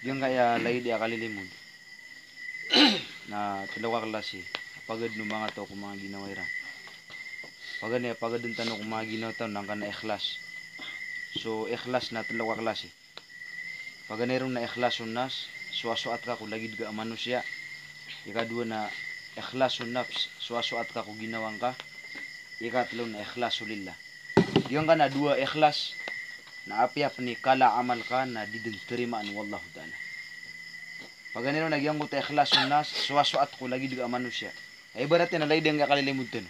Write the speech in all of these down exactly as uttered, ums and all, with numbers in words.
Giyangkaya laid a kalilimod na tlo ka klasi a pagad o manga taw ko manga ginawa iran. Paganay a pagadan tano ko manga ginawa tano na angkanan a ikhlas. So ikhlas na tlo ka klasi. Paganay ron na ikhlasun nas, soasoat ka ko lagid ka a manosiya. Ikadowa na ikhlasun nafs, soasoat ka ko ginawa ngka. Ikatlo na ikhlasu lillah. Giyangkanan a dowa ikhlas na apiya pn i kala a amal ka na di dn tarimaan o Allahu Ta'ala. Paganay ron na giyangkoto a ikhlasun nas, soasoat ko lagid ka a manosiya. Ibarat iyan a laid a giyangkaya kalilimod tano.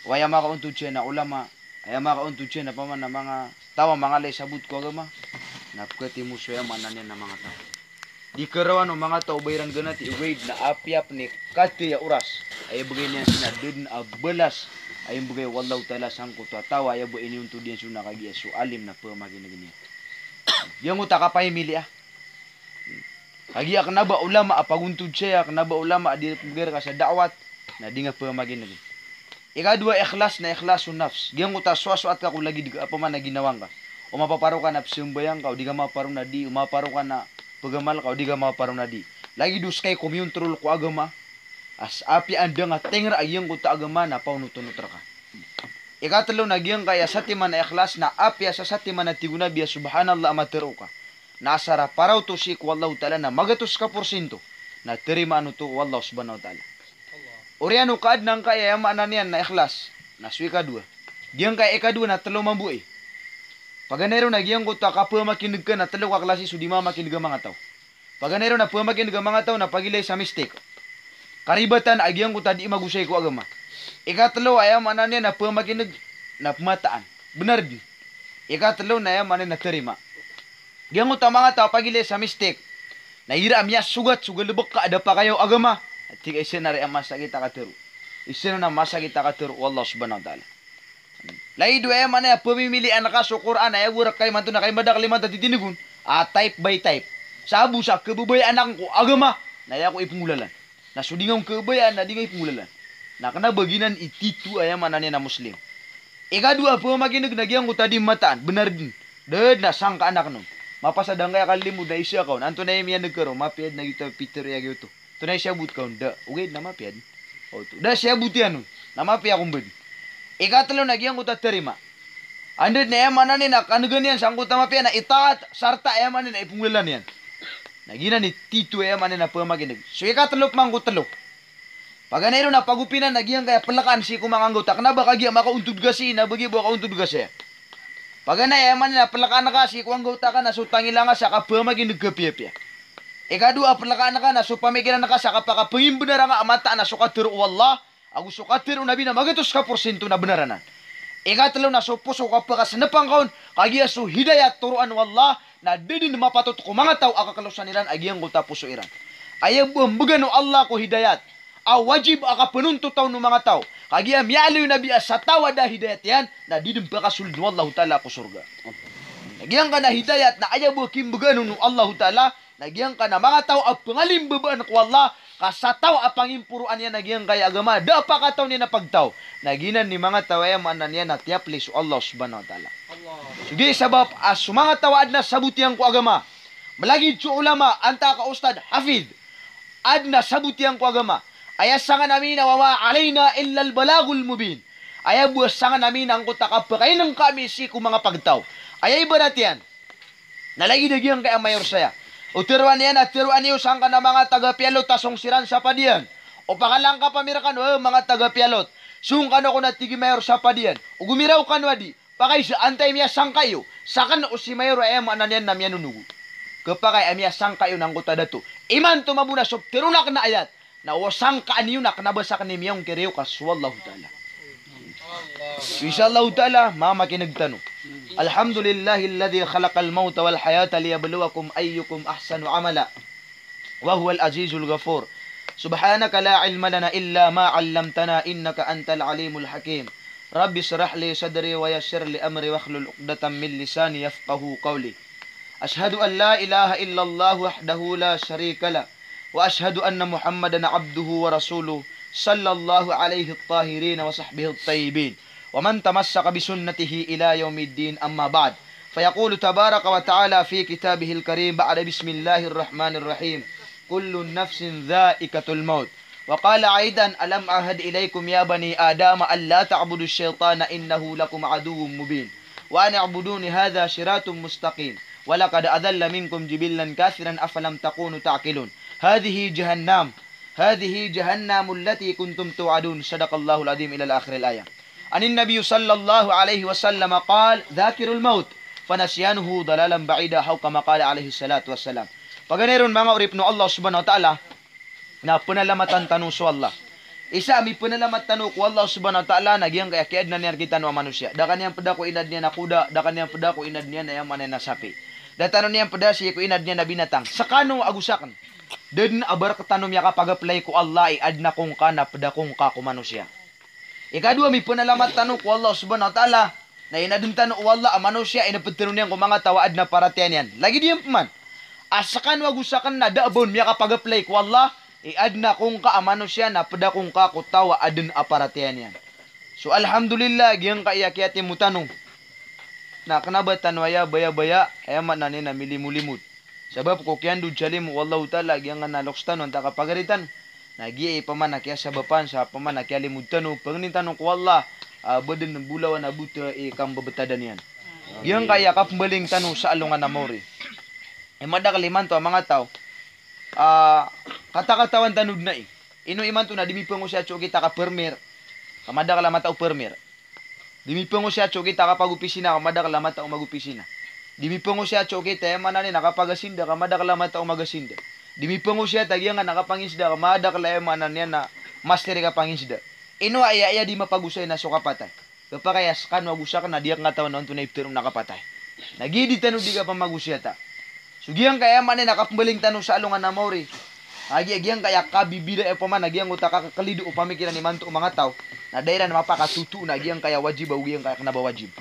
O aya makaontod saya na ulama, aya makaontod saya na pman a manga taw a manga lay sabot ko agama, na pkhatimo so aya maana niyan na manga taw. Di karawan o manga taw o ba iran ganati, ogaid na apiya pn i kataya oras a aya bgay niyan sii na da dn a balas a aya mbgay o Allahu Ta'ala sangkoto a taw a aya ba iniontod iyan sii na kagiya so alim na pamakineg iyan. Giyangkoto a kapamimili a Kagiya kna ba ulama a pagontod saya, kna ba ulama a di pmgarka sa da'wat, na di nga pamakineg. Ikadowa ikhlas na ikhlasun nafs. Giyangkoto a soasoat ka ko lagid ka a pman a ginawa ngka. O mapaparo ka na psambayang ka, o di ka mapaparo na di, o mapaparo ka na pagamal ka, o di ka mapaparo na di. Lagid o ska i komiyontrol ko agama, a sa apiya anda nga tengra a giyangkoto a agama na paonotonot rka. Ikatlo na giyangkaya satiman a ikhlas na apiya sa satiman a tig o Nabi a subhanallah a matero ka. Na asar a paraoto sii ko Allahu Ta'ala na magatos ka porsinto na tarimaan oto o Allah subhanahu wa ta'ala. Oriyan o kaadn angkaya aya maana niyan na ikhlas. Na so ikadowa. Giyangkaya ikadowa na tlo mambo i. Paganay ron na giyangkoto a kapamakineg ka na tlo ka klasi so di mamakineg a manga taw. Paganay ron na pamakineg a manga taw na pagilay sa mistake. Karibatan a giyangkoto a di magosay ko agama. Ikatlo aya maana niyan na pamakineg na pmataan. Bnar dn. Ikatlo na aya maana niyan na tarima. Giyangkoto a manga taw a pagilay sa mistake. Na igira a miyasogat so galbk ka a da pakayaw agama. Tig a isa na ri a masakit a katero. Isa na masakit a katero o Allah subhanahu wa ta'ala. Laid o aya maana niyan a pamimilian ka so Qur'an a aya bo rka imanto na kay madakl imanto a titindg on a type by type. Sa bo sa khababayaan akn ko agama na aya ko ipnggolalan. Na so di nga on khababayaan na di nga ipnggolalan. Na kna ba giyanan i tito aya maana niyan a Muslim. Ikadowa a pamakineg na giyangkoto a di mataan, bnar dn. Da dn a sangkaan akn on. Mapasad angkaya kalilimod na isa ka on. Antonaa i miyaneg ka roo, mapiya dn a giyoto a pitero iyan giyoto. Antonaa i siyabot ka on, da. Ogaid na mapiya dn. Oto. Da siyabot iyan on. Na mapiya kon ba dn. Ikatlo na giyangkoto a tarima. Anda dn aya maana niyan na kanegan iyan sangkoto a mapiya na itaat, sarta aya maana niyan na ipnggolalan iyan. Na giyanan i tito aya maana niyan a pamakineg. So ikatlo pman ko tlo. Paganay ron na pagopinan na giyangkaya plkaan sii ko manga anggawta. Kna ba kagiya makaontod ka sii na ba giya bo a kaontod ka saya. Paganay aya maana niyan na plkaan ka sii ko anggawta ka na so tangila nga sa kapamakineg ka piyapiya. Ikadowa a plkaan ka na so pamikiran ka sa kapakapangimbnar nga a mataan a so katero o Allah ago so katero o Nabi na magatos ka porsinto na bnar anan. Ikatlo na so poso ka pkasnpang ka on, kagiya so hidayat toroan o Allah na da dn mapatot ko manga taw a kaklosan iran a giyangkoto a poso iran. Aya bo a mbgan o Allah ko hidayat a wajib a kapanontotawan o manga taw. Kagiya miyaaloy o Nabi a sa taw a da a hidayat iyan na di dn pakasold o Allahu Ta'ala ko sorga. Na giyangkanan a hidayat na aya bo a kimbgan on o Allahu Ta'ala, na giyangkanan a manga taw a pangalimbabaan ko Allah, ka sa taw a pangimporoan iyan a giyangkaya agama, da a pakataw niyan a pagtaw. Na giyanan i manga taw aya maana niyan na tiyaplis o Allah subhanahu wa ta'ala. So giya i sabap a so manga taw a adn a sabot iyan ko agama, malagid so ulama, antaa ka ustad, hafid, adn a sabot iyan ko agama. Aya sangan ami na wa ma alayna illa al-balaghul mubin. Aya bo a sangan ami na angkoto a kapakainengka ami sii ko manga pagtaw. Aya ibarat iyan na lagid a giyangkaya mayor saya. O teroan iyan a teroan iyo sangkanan a manga taga Piyalot a song siran sa Padian. O pakalangkap ami rkano, eh, manga taga Piyalot. Song kano ko na tig i mayor sa Padian. O gomiraw kano a di. Pakay sa antaa i miyasangka iyo. Sakn o si mayor a aya maana niyan na miyanonogo. Khapakay a miyasangka iyo na angkoto a dato. Imanto mambo na so pteron akn a ayat na o sangkaan iyo na kna ba sakn i miyangkir iyo ka so Allahu Ta'ala. So insha Allahu Ta'ala, mamakineg tano. Alhamdulillahilladhi khalaqal mawta wal hayata liyabluwakum ayyukum ahsanu amala. Wa huwal azizul ghafur. Subhanaka la ilma lana illa ma allamtana innaka antal alimul hakim. Rabbi shrah li sadri wa yassir li amri wahlul uqdatan min lisani yafqahu qawli. Ashhadu an la ilaha illallah wahdahu la sharika lah. Wa ashhadu anna Muhammadan abduhu wa rasuluh. Sallallahu alaihi at-tahirin wa sahbihi at-tayyibin. Wa man tamassaka bi sunnatihi ila yaumiddin, amma ba'd. فيقول تبارك وتعالى في كتابه الكريم بعد بسم الله الرحمن الرحيم: كل نفس ذائقة الموت. وقال أيضا: ألم أعهد إليكم يا بني آدم ألا تعبدوا الشيطان إنه لكم عدو مبين وأن اعبدوني هذا صراط مستقيم ولقد أضل منكم جبلا كثيرا أفلم تكونوا تعقلون. هذه جهنم هذه جهنم التي كنتم توعدون. صدق الله العظيم. إلى آخر الآية. عن النبي صلى الله عليه وسلم قال: ذاكروا الموت فنسيانه ضلالا بعيدا، أو كما قال عليه الصلاة والسلام. Paganay ron, manga oripn o Allah subhanahu wa ta'ala, na pnalamatan tano so Allah. Isa a mipnalamat tano ko Allah subhanahu wa ta'ala na giyangkaya kiyaadnan iyan rkitano a manosiya. Da ka niyan pda ko inadn iyan a koda, da ka niyan pda ko inadn iyan a, aya maana niyan, a sapi. Da tano niyan pda sii ko inadn iyan a binatang. Skano ago sakn. Da dn a ba rktano miyakapag-apply ko Allah i adn ako ngka na pda ko ngka ko manosiya. Ikadowa, mipnalamat tano ko Allah subhanahu wa ta'ala na inadn tano o Allah a manosiya, inapd tano niyan ko manga taw a adn a paratiyaya niyan. Lagid iyan pman a skano ago sakn na da a ba on miyakapag-apply ko Allah i adn ako ngka a manosiya na pda ko ngka ko taw a adn a paratiyaya niyan. So alhamdulillah, giyangkaya kiyatimo tano na kna ba tano aya bayabaya, aya maana niyan na milimolimod. Sabap ko kiyandod sa limo o Allahu Ta'ala giyangkanan a loks tano antaa ka pagari tano. Na giya i pman a kiyasabapan sa pman a kiyalimod tano, pangnin tano ko Allah a ba dn bolawan a bota i kambabtad iyan. Giyangkaya kapmbaling tano sa alongan a maori. Aya madakl imanto a manga taw a katakatawan tano dn ai. Ino imanto na di mipangosiyat so okit a ka-permir ka madakl a mata o permir. Di mipangosiyat so okit a kapag-opisina ka madakl a mata o mag-opisina. Di mipangosiyat so okit a, aya maana niyan na kapagasinda ka madakl a mata o magasinda. Di mipangosiyat a giyangkanan a kapanginsda ka madakl a, aya maana niyan na master i kapanginsda. Ino aya, aya di mapagosay na so kapatay. Kapakay a skano ago sakn na di akn katawan na antonaa i ptharoon a kapatay. Na giya di tano di kapamagosiyata. So giyangkaya, aya maana niyan na kapmbaling tano sa alongan a maori. A giya, giyangkaya kabibida, aya pman a giyangkoto a kakaklido o pamikiran imanto o manga taw na da iran mapakatoto na giyangkaya wajib ago giyangkaya kna ba wajib.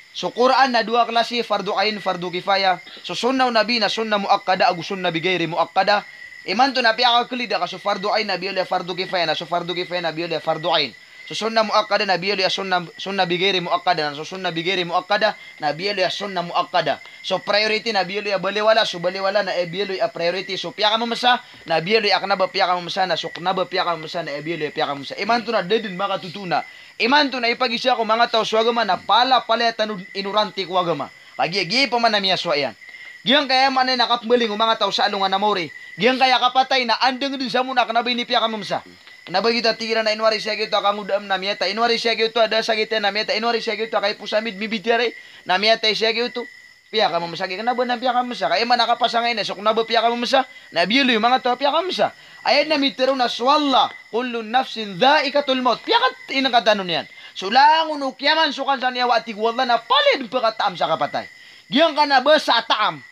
So Qur'an na dowa klasi, fardu ain, fardu kifaya. So sunnah o Nabi na sunnah muakkada ago sunnah bi ghairi muakkada. Imanto na piyakaklido ka so fardu ain na biyaloy a fardu kifaya, na so fardu kifaya na biyaloy a fardu ain. So sunnah muakkada na biyaloy a sunnah, sunnah bi ghairi muakkada, na so sunnah bi ghairi muakkada na biyaloy a sunnah muakkada. So priority na biyaloy a baliwala, so baliwala na aya biyaloy a priority. So piyakamamsa na biyaloy a kna ba piyakamamsa, na so kna ba piyakamamsa na aya biyaloy a piyakamamsa. Imanto na da dn makatoto na. Imanto na ipagisa ko manga taw so agama na palapalaya tano dn inorante ko agama. Kagiya giya i pman a miyasowa iyan. Giyangkaya, aya maana niyan na kapmbaling o manga taw sa alongan a maori. Giyangkaya kapatay na andang dn sa mona a kna ba ini piyakamamsa. Kna ba giyoto a tig iran a ino ari siya giyoto a kangodam na miyatay, ino ari siya giyoto a da sakit iyan na miyatay, ino ari siya giyoto a kaiposa ami dn mibitiyarai na miyatay siya giyoto. Piyakamamsa, giya kna ba na piyakamamsa. Ka aya maana a kapasangay na so kna ba piyakamamsa na biyaloy o manga taw a piyakamamsa. Aya dn a mitharo na so Allah, kullu nafsin dha'iqatul maut. Piyakatay ngka tano niyan. So langon o kiyaman so kansan iyawa, a tig o Allah, na palaya dn pkataam sa kapatay. Giyangkanan a basa a taam.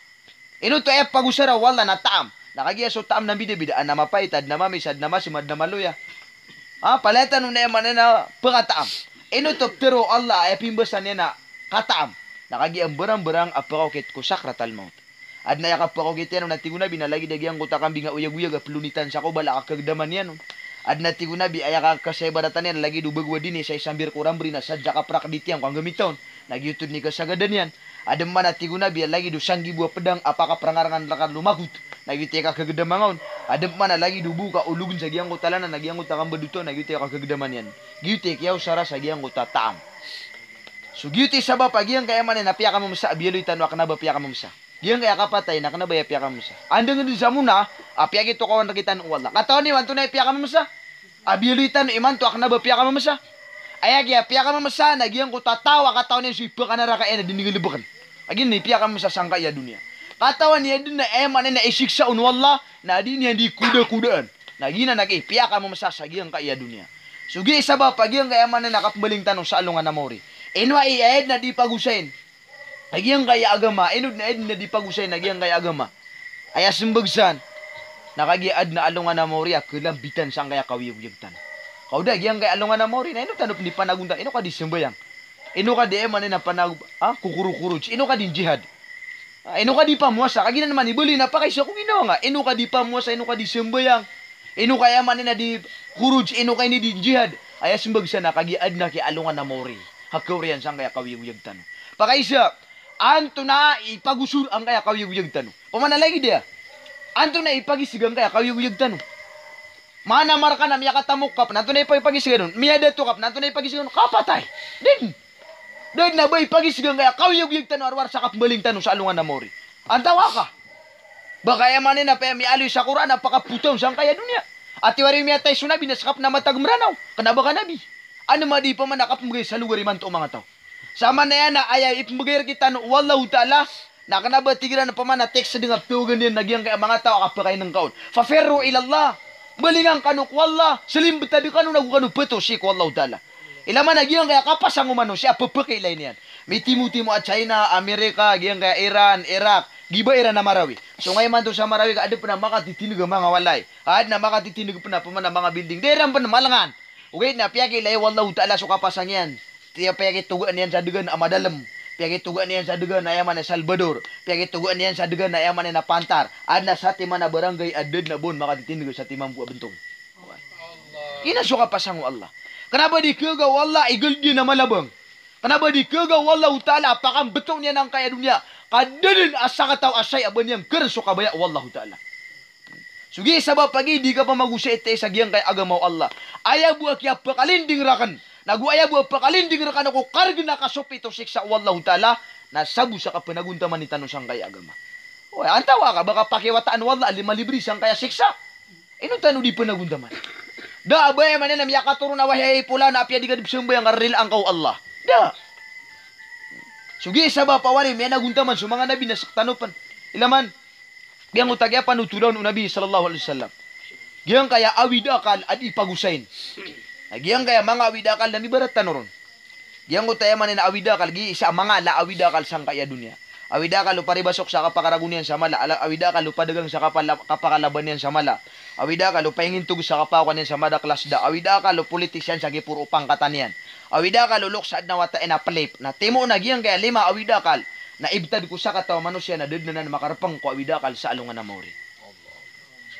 Ino oto aya pagosara o Allah na taam? Na kagiya so taam na mbidabida, adn a mapait, adn a mamis, adn a masm, adn a maloya. Ha, palaya tano na, aya maana niyan na pkataam. Ino oto ptharo o Allah a aya pimbasa niyan na kataam? Na kagiya mbarangbarang a pkaokit ko sakratal maut. Adn a aya kapkaokit iyan on, a tig o Nabi, na lagid a giyangkoto a kambing a oyagoyag a plonitan sa kobal a kakagdaman iyan on. Adn a tig o Nabi, aya kakasaibaratan iyan lagid o bago a dini sa isambir ko rambri na sadn sa kaprakdit iyan ko anggamita on. Na giyoto dn i kasagadan iyan. Adn man, a tig o Nabi, a lagid o sanggibo a pdang a pakaprangarangan rka lomagot. Na giyoto i kakagdama nga on. Adn man a lagid o bo ka ologn sa giyangkoto a lanan a giyangkoto a kambadot on, na giyoto i kakagdama niyan. Giyoto i kiyaosara sa giyangkoto a taam. So giyoto i sabap a giyangkaya, aya maana niyan na piyakamamsa a biyaloy tano a kna ba piyakamamsa. Giyangkaya kapatay na kna ba aya piyakamamsa. Andang dn sa mona a piyakitokawan rktano o Allah. Katawan iyo antonaa i piyakamamsa a biyaloy tano imanto a kna ba piyakamamsa. Aya giya piyakamamsa na giyangkoto a taw a katawan iyan so ipkanaraka iyan a di niyan galbkn. A giyanan i piyakamamsa sangkaya doniya. Katawan iyan dn na, aya maana niyan na isiksa on o Allah na di niyan di kodakodaan. Na giyanan a giya piyakamamsa sa giyangkaya doniya. So giya i sabap a giyangkaya, aya maana niyan na kapmbaling tano sa alongan a maori. Ino aya i aya dn a di pagosayn a giyangkaya agama, ino dn a aya dn a di pagosayn a giyangkaya agama. Aya smbag san na kagiya adn a alongan a maori a kalambitan sangkaya kaoyagoyag tano. Ka o da giyangkaya alongan a maori na ino tano pn di panagonta, ino ka di sambayang, ino ka di, aya maana niyan na panag-, ah, kokorokoroj, ino ka di njihad, ah, ino ka di pamowasa, ka giyanan man i baloy na pakaisa ko ginawa nga, ino ka di pamowasa, ino ka di sambayang, ino ka, aya maana niyan na di koroj, ino ka ini di njihad. Aya smbag san na kagiya adn a kiyaaloy a maori a kaoriyan sangkaya kaoyagoyag tano. Pakaisa, Antonaa i pagosor angkaya kaoyagoyag tano? Pman a lagid aya, antonaa i pagisg angkaya kaoyagoyag tano? Mana marka na miyakatamok ka pn, antonaa i pa-, pagisg on? Miyadato ka pn, antonaa i pagisg on? Kapatay. Da dn. Da dn a ba ipagisg angkaya kaoyagoyag tano a rowar sa kapmbaling tano sa alongan a maori. Antawaa ka? Ba ka aya maana niyan na pmiyaaloy sa Qur'an a pakapotaw sangkaya doniya. A tiwari miyatay so Nabi na ska pn a matag Mranaw. Kna ba ka Nabi? Ann ma di pman a kapmbgay sa logar imanto o manga taw. Sa maana iyan na aya ipmbgay rktano o Allahu Ta'ala, na kna ba tig iran pman a text dn a ptawagan iyan na giyangkaya manga taw a kapakainngka on. Fafirru ilallah. Mbalingan kano ko Allah, slimbtad kano nago kano pto sii ko Allahu Ta'ala. Ilay man a giyangkaya kapasang o manosiya a pphakailay niyan. Mitimotimo a China, Amerika, giyangkaya Iran, Iraq, giya ba iran a Marawi. So ngka imanto sa Marawi ka adn pn a makatitindg a manga walay. Adn a makatitindg pn a pman a manga building. Da iran pn malangan. Ogaid na piyakailay o Allahu Ta'ala so kapasang iyan. Tiya piyakitogaan iyan sa dgan a madalm. Piyakitogaan iyan sa dgan a aya maana Salvador. Piyakitogaan iyan sa dgan a aya maana Pantar. Adn a satiman a barangay a da dn a ba on makatitindg a satiman bo a bntong. Giyanan so kapasang o Allah. Kna ba di khaga o Allah a igaldi na malabang. Kna ba di khaga o Allahu Ta'ala a pakambto niyan angkaya doniya. Ka da dn a sakataw a saya a ba niyan kr so kabaya o Allahu Ta'ala. So giya sabap a giya di kapamagosay ita sa giyangkaya agama o Allah. Aya bo a kiyapakalinding rakn, nago aya bo a pakalinding rkano ko kargn a kasopi o siksa o Allahu Ta'ala, na sabo sa kapanagontaman tano sangkaya agama. Oy, antawaa ka ba kapakiwataan o Allah a lima libri sangkaya siksa? Ino tano di panagontaman? Da a ba aya maana niyan na miyakatoron a wahi i polan a apiya di ka dn pzambayang ka rila angka o Allah. Da. So giya sabap a wari miyanagontaman so manga nabi na sktano pn. Ilay man. Giyangkoto a giya panotolan o Nabi sallallahu alaihi wasallam. Giyangkaya awid a akal a di pagosayn. Na giyangkaya manga awid a akal na mibarat tano ron. Giyangkoto a aya maana niyan na awid a akal, giya isa a manga ala a awid a akal sangkaya doniya. Awid a akal o paribasok sa kapakaragon iyan sa mala, ala, awid a akal o padagang sa kapala-, kapakalaban iyan sa mala. Awid a akal o paingintog sa kapakokan iyan sa mada klas da. Awid a akal o politician sa giporo o pangkatan iyan. Awid a akal o loks a adn a wata iyan a plip. Na timoon a giyangkaya lima a awid a akal na ibtad ko sakataw a manosiya na da dn anan makarpng ko awid a akal sa alongan a maori.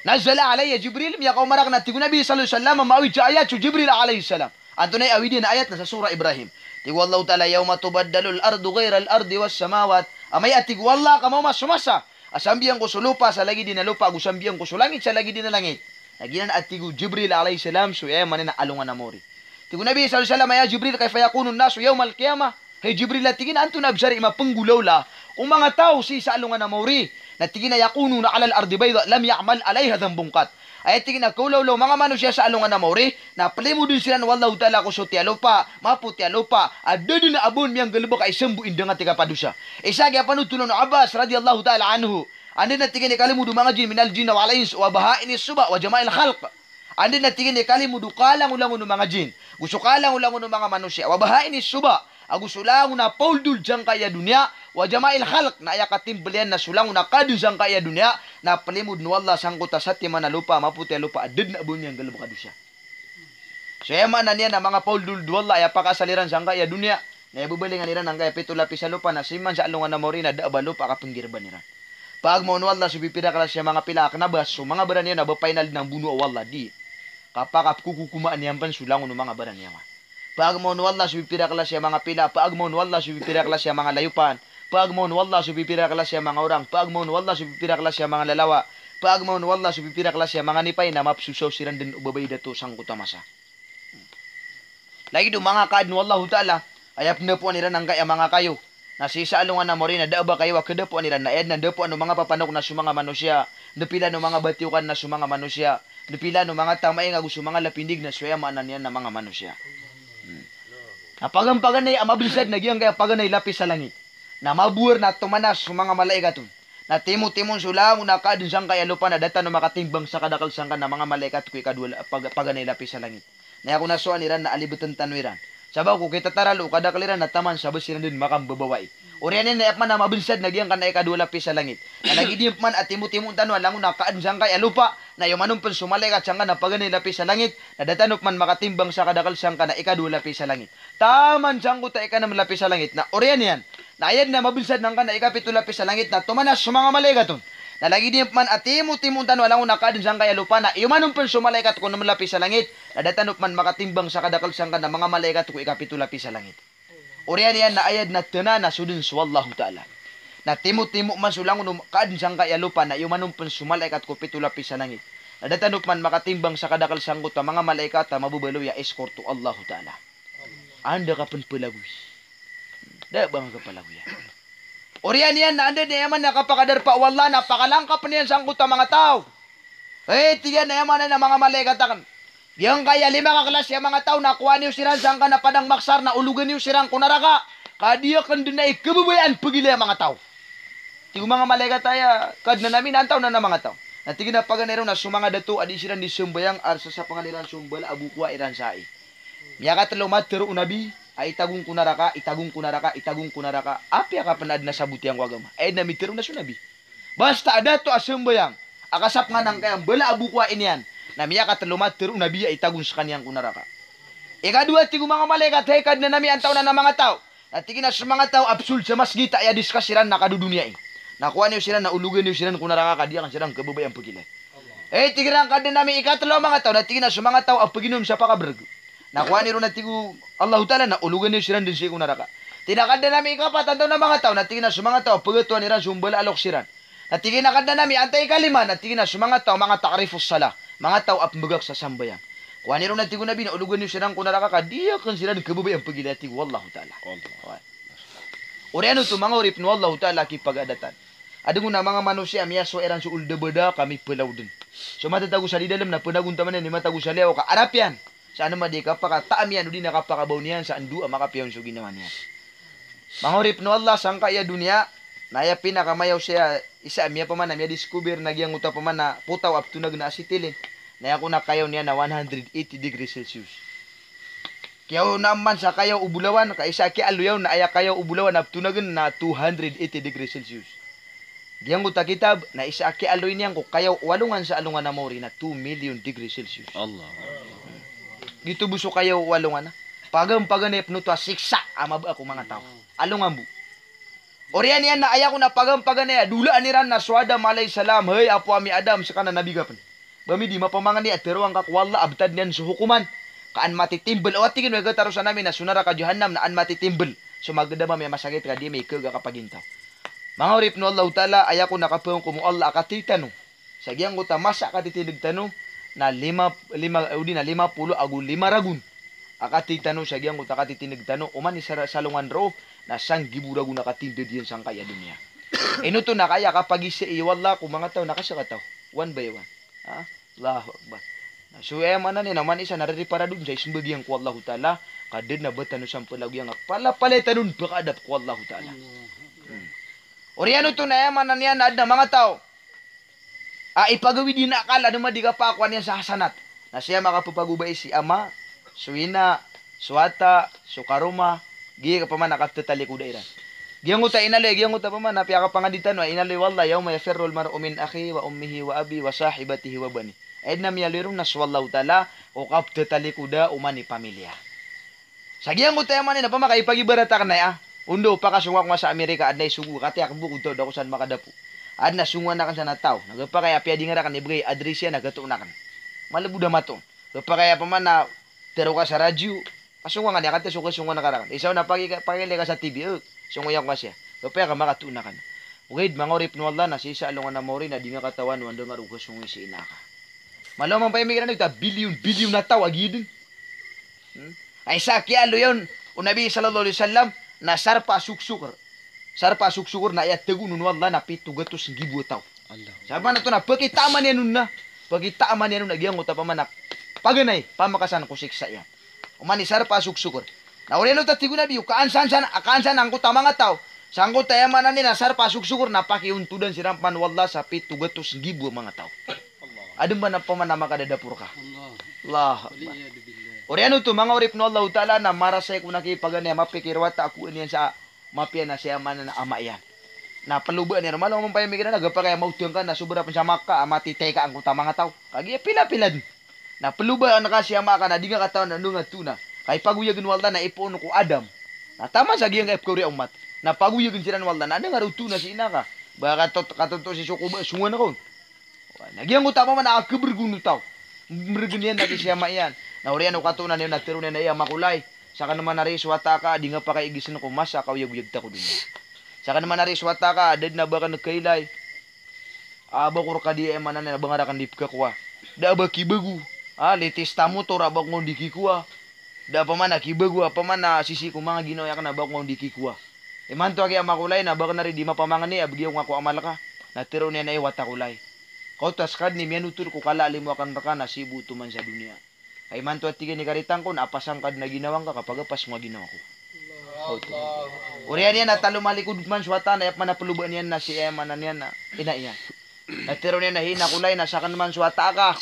Nazala alayya Jibril, miyakaoma rakn a tig o Nabi sallallahu alaihi wasallam a maawid sa ayat so Jibril alayhis salam. Antonaa i awid iyan a ayat? Na sa Surah Ibrahim. Tig o Allahu Ta'ala, "Yawma tubaddalul ardu ghairal ardi was samawat." Amay a tig o Allah ka maoma so masa a sambiyangko so lopa sa lagid iyan a lopa, ago sambiyangko so langit sa lagid iyan a langit. Na giyanan a tig o Jibril alayhis salam so aya maana niyan na alongan a maori. Tig o Nabi sallallahu alaihi wasallam, "Ya Jibril, kayfa yakunun nasu yawmal qiyamah?" Hay Jibril, a tig iyan, antonaa bs ari i mapnggolawla o manga taw sii sa alongan a maori? Na tig iyan a, "Yakununa alal ardi bayda lam ya'mal alayha dhanbun qat." Aya tig iyan a kaolawla o manga manosiya sa alongan a maori na plimodn siran o Allahu Ta'ala ko soti a lopa, mapoti a lopa, a da dn a ba on miyanggalbk a isa mbo indang a tig a padosa. Isa a giya panotolan o Abbas radiyallahu ta'ala anhu. Anda na tig iyan i kalimod o manga jin, minal jinni wal ins wa bahaimis subah wa jama'il khalq. Anda na tig iyan i kalimod o kalangolangon o manga jin, go so kalangolangon o manga manosiya, wa bahaimis subah, ago so langon a paoldold sangkaya doniya, wa jama'il khalq, na aya katimbl iyan na so langon a kaadn sangkaya doniya, na plimodn o Allah sangkoto a satiman a lopa, mapoti a lopa, a da dn a ba on miyanggalbk a dosa. So aya maana niyan na manga paoldold o Allah, aya pakaasal iran sangkaya doniya, na aya bbalingan iran angkaya pito lapis a lopa, na sii man sa alongan a maori na da a ba lopa a kapnggirban iran. Pagmaon o Allah so pipira klasi a manga pila a kna ba so manga baraniyawa na ba final dn a mbonoa o Allah, di. Kapakapkokokomaan iyan pn so langon o manga baraniyawa. Pagmaon o Allah so pipira klasi a manga pila, pagmaon o Allah so pipira klasi a manga layopan, pagmaon o Allah so pipira klasi a manga orang, pagmaon o Allah so pipira klasi a manga lalawa, pagmaon o Allah so pipira klasi a manga nipay na mapsosaw siran dn o babay dato sangkoto a masa. Lagid o manga kaadn o Allahu Ta'ala, aya pndapoan iran angkaya manga kayo. Na sii sa alongan a maori na da a ba kayo a kadapoan iran, na aya dn a dapoan o manga papanok na so manga manosiya, ndapilan o manga batiyokan na so manga manosiya, ndapilan o manga tamaing ago so manga lapindig na so aya maana niyan na manga manosiya. Hmm. Na paganay, paganay a mabnsad na giyangkaya paganay lapis a langit. Na mabowar na tomanas so manga malaikat on. Na timotimon so langon a kaadn sangkaya lopa na da tano makatimbang sa kadakl sangkanan a manga malaikat ko ikadowa la-, pag-, paganay lapis a langit. Na aya kon a sowaan iran na alibtn tano iran. Sabap ko kitataralo o kadakl iran na taman sa ba siran dn makambabawai. Oriyan iyan na aya pman a mabnsad na giyangkanan a ikadowa lapis a langit. Na lagid iyan pman a timotimoon tano a langon a kaadn sangkaya lopa, na iyoman on pn so malaikat sangkanan a paganay lapis a langit, na da tano pman makatimbang sa kadakl sangkanan a ikadowa lapis a langit. Taman sangkoto a ikanm lapis a langit, na oriyan iyan. Na aya dn a mabnsad sangkanan a ikapito lapis a langit na tomanas so manga malaikat on. Na lagid iyan pman a timotimoon tano a langon a kaadn sangkaya lopa na iyoman on pn so malaikat ko nm lapis a langit, na da tano pman makatimbang sa kadakl sangkanan a manga malaikat ko ikapito lapis a langit. Oriyan iyan na aya dn a tana na so dn so Allahu Ta'ala. Na timotimo man so langon o kaadn sangkai a lopa na iyo man on pn so malaikat ko pito lapis a langit. Na da tano pman makatimbang sa kadakl sangkoto a manga malaikat a mababaloy a escort o Allahu Ta'ala. Anda ka pn palagoy? Da ba nga kapalagoyan? Oriyan iyan na anda niyan aya man a kapakadarpa o Allah na pakalangkapn iyan sangkoto a manga taw. Eh, tig iyan a aya maana niyan a manga malaikat akn. Giyangkaya lima ka klasi a manga taw na kowaa niyo siran sangkanan a padang mahsar na ologan iyo siran ko naraka. Ka di akn dn aya kababayaan pagilay a manga taw. Tig o manga malaikat aya, Kadnan ami, na antaa onan a manga taw? Na tig iyan a paganay roo na so manga dato a di siran di sambayang a sasapngan iran so mbala a bokoa iran sa ai. Miyakatlo, matharo o Nabi a itago ngka ko naraka, itago ngka ko naraka, itago ngka ko naraka. Apiya ka pn adn a sabot iyan ko agama. Aya dn a mitharo na so Nabi. Basta a dato a sambayang a kasapngan angkaya mbala a bokoa iniyan. Na miyakatlo, matharo o Nabi a itago skaniyan ko naraka. Ikadowa, tig o manga malaikat, Hay Kadnan ami, antaa onan a manga taw? Na tig iyan a so manga taw a psold sa masgit a aya discuss iran na kadodoniyai. Na kowaa niyo siran na ologan iyo siran ko naraka ka di akn siran kababayaan pagilay. Eh, tig iran, Kadnan ami, ikatlo a manga taw? Na tig iyan a so manga taw a paginom sa pakabrg. Na kowaa niyo ron, na tig o Allahu Ta'ala, na ologan iyo siran dn sii ko naraka. Tig iyan a, Kadnan ami, ikapat, antaa onan a manga taw? Na tig iyan a so manga taw a pagatoan iran so mbala a loks iran. Na tig iyan a, Kadnan ami, antaa ikalima? Na tig iyan a so manga taw a manga ta'rifus salah, manga taw a pmbgak sa sambayang. Kowaa niyo ron, na tig o Nabi, na ologan iyo siran ko naraka ka di akn siran kababayaan pagilay, a tig o Allahu Ta'ala. Oriyan oto manga oripn o Allahu Ta'ala a kipagadatan. Adn on a manga manosiya a miyasowa iran so old a bada ka mipalaw dn. So matatago sa di dalm na pnagontaman iyan i matago sa liyawaw ka arap iyan sa andamanaya i kapakataam iyan odi na kapakabaw niyan sa ndo a makapiya on so ginawa niyan. Manga oripn o Allah, sangkaya doniya na aya pinakamayaw saya isa a miyapamana, miyadiscover na giyangkoto a pamana potaw a ptonagn a acetylene na aya kon a kayaw niyan na one hundred eighty degrees Celsius. Kiyaona man sa kayaw o bolawan, ka isa a kiyaaloy on na aya kayaw o bolawan a ptonagn na two hundred eighty degrees Celsius. Giyangkoto a kitab na isa a kiyaaloy niyan ko kayaw o alongan sa alongan a maori na two million degrees Celsius. Allah. Giyoto bo so kayaw o alongan a pagampaganay pn oto a siksa a mabaya ko manga taw. Alongan bo. Oriyan iyan na aya kon a pagampaganay a dolaan iran na so Adam alayhis salam, Hay apo ami Adam, ska na nabi ka pn. Ba mi di mapamangni a tharoa ngka ko Allah a btad niyan so hokoman ka an matitimbl. O, a tig iyan, o aya katarosan ami na so naraka Jahannam na an matitimbl so magdam ami a masakit ka di ami khaga kapagintaw. Manga oripn o Allahu Ta'ala, aya kon a kapangkom o Allah a katharo tano sa giyangkoto a masa a katitindg tano na lima, lima, odi na lima polo ago lima ragon a katharo tano sa giyangkoto a katitindg tano, oman i sa, salongan roo na sanggibo ragon a katindg iyan sangkaya doniya. Ino oto na kaya kapagisa iyo Allah ko manga taw na kasakataw. One by one. Ha? Allahu Akbar. Na so aya maana niyan na oman isa na ririparadon sa ismbag iyan ko Allahu Ta'ala, ka da dn a ba tano sampalagoyan a palapalaya tano on pakaadap ko Allahu Ta'ala. Hmm. Oriyan oto na aya maana niyan na adn a manga taw a ipagawid iyan a akal a da ma di kapakakowa niyan sa hasanat. Na siya makapapagobay si ama, so ina, so wata, so karoma, giya ka pamana kaptatalikoda iran. Giyangkoto a inaloy, giyangkoto a pamana piyakapangadi tano a inaloy o Allah, "Yawma yafirrul mar'u min akhihi wa ummihi wa abihi wa sahibatihi wa banihi." Aya dn a miyaaloy ron na so Allahu Ta'ala ko kaptatalikoda oman i pamilya. Sa giyangkoto aya maana niyan na pamaka ipagibarat akn aya. Ondo, pakasong ako nga sa Amerika, adn a isogo, katiyak bo ko taw da ko san makadapo. Adn a songowan akn san a taw na gapakay a piyadingar akn, ibgay address iyan na gatoon akn. Malbod a matoon. Gapakay a pamana tharo ka sa radyo, kasongowan ka niyan, katiya so kasongowan ka rakn. Isa on na paki-, pakilay ka sa T V, eh, songowan ka siya. Gapakay a makatoon akn. Ogaid manga oripn o Allah na sii sa alongan a maori na di nga katawan o anda nga ron kasongowi si ina ka. Malo man pamikiran oto a bilyon-bilyon a taw a giya dn. Hmm? Ay sa kiyaaloy on o Nabi sallallahu alaihi wasallam na sarpa a soksokr. Sarpa a soksokr na aya tagoon on o Allah na pito gatos nggibo a taw. Allah. Sa pamana oto na pakitaman iyan on na, pakitaman iyan on na giyangkoto a pamana paganay, pamakasan ko siksa iyan. Oman i sarpa a soksokr. Na oriyan oto a tig o Nabi, o kaansan san, kaansan angkoto a manga taw sangkoto a aya maana niyan na sarpa a soksokr na pakiyonthodan siran pman o Allah sa pito gatos nggibo a manga taw. Adn ba na pman a makadadapo rka? Allah. Allahu Akbar. Wal iyadhu billah. Oriyan oto, manga oripn o Allahu Ta'ala, na marasay ko na kipaganay a mapikir o wata a kowaan iyan sa mapiya na siya man na ama iyan. Na plobaan iyan, malo man pamikiran a gapakay a maotang ka na sobra pn sa Makkah a matitay ka angkoto a manga taw. Kagiya pila-pila dn. Na plobaan ka si ama ka na di nga katawan anda nga toona. Ka ipagoyag o Allah na ipoon ko Adam. Na taman sa giyangkai a pkaori a omat na pagoyagn siran o Allah na anda nga ron toona si ina ka. Ba katot-, katoto si soko ba songowan ka on. Na giyangkoto a pamana a khabrg on o taw. Mrgn iyan na di si ama iyan. Na oriyan o katoonan iyan na tharoon iyan a, "Iya, ama ko lay, Sakn man a ri so wata ka a di nga pakaigisn ko masa a kaoyagoyag ta ko doniya. Sakn man a ri so wata ka a da dn a ba akn kailay a ba ko rka di, aya maana niyan na ba nga rakn di pkakowa. Da a ba kibago a latest a motor a ba ko di kikowa. Da a pman a kibago a pman a sisii ko manga ginawa akn a ba ko di kikowa. Imanto a kiyamakolay na ba akn a ri di mapamangni a bgi ako nga ko amal ka. Na tharoon iyan a, ay wata ko lay, kaoto a skadn i miyanotol ko kala a limo akn rka na sii bo oto man sa doniya. Ka imanto a tig iyan i karitang ko na apasang ka dn a ginawa ngka ka pagapas ko a ginawa ko. Oriyan iyan na talomalikod man so wata na aya pman a plobaan iyan na si, aya maana niyan na ina iyan. Na tharoon iyan a, hay ina ko lay, na sakn man so wata ka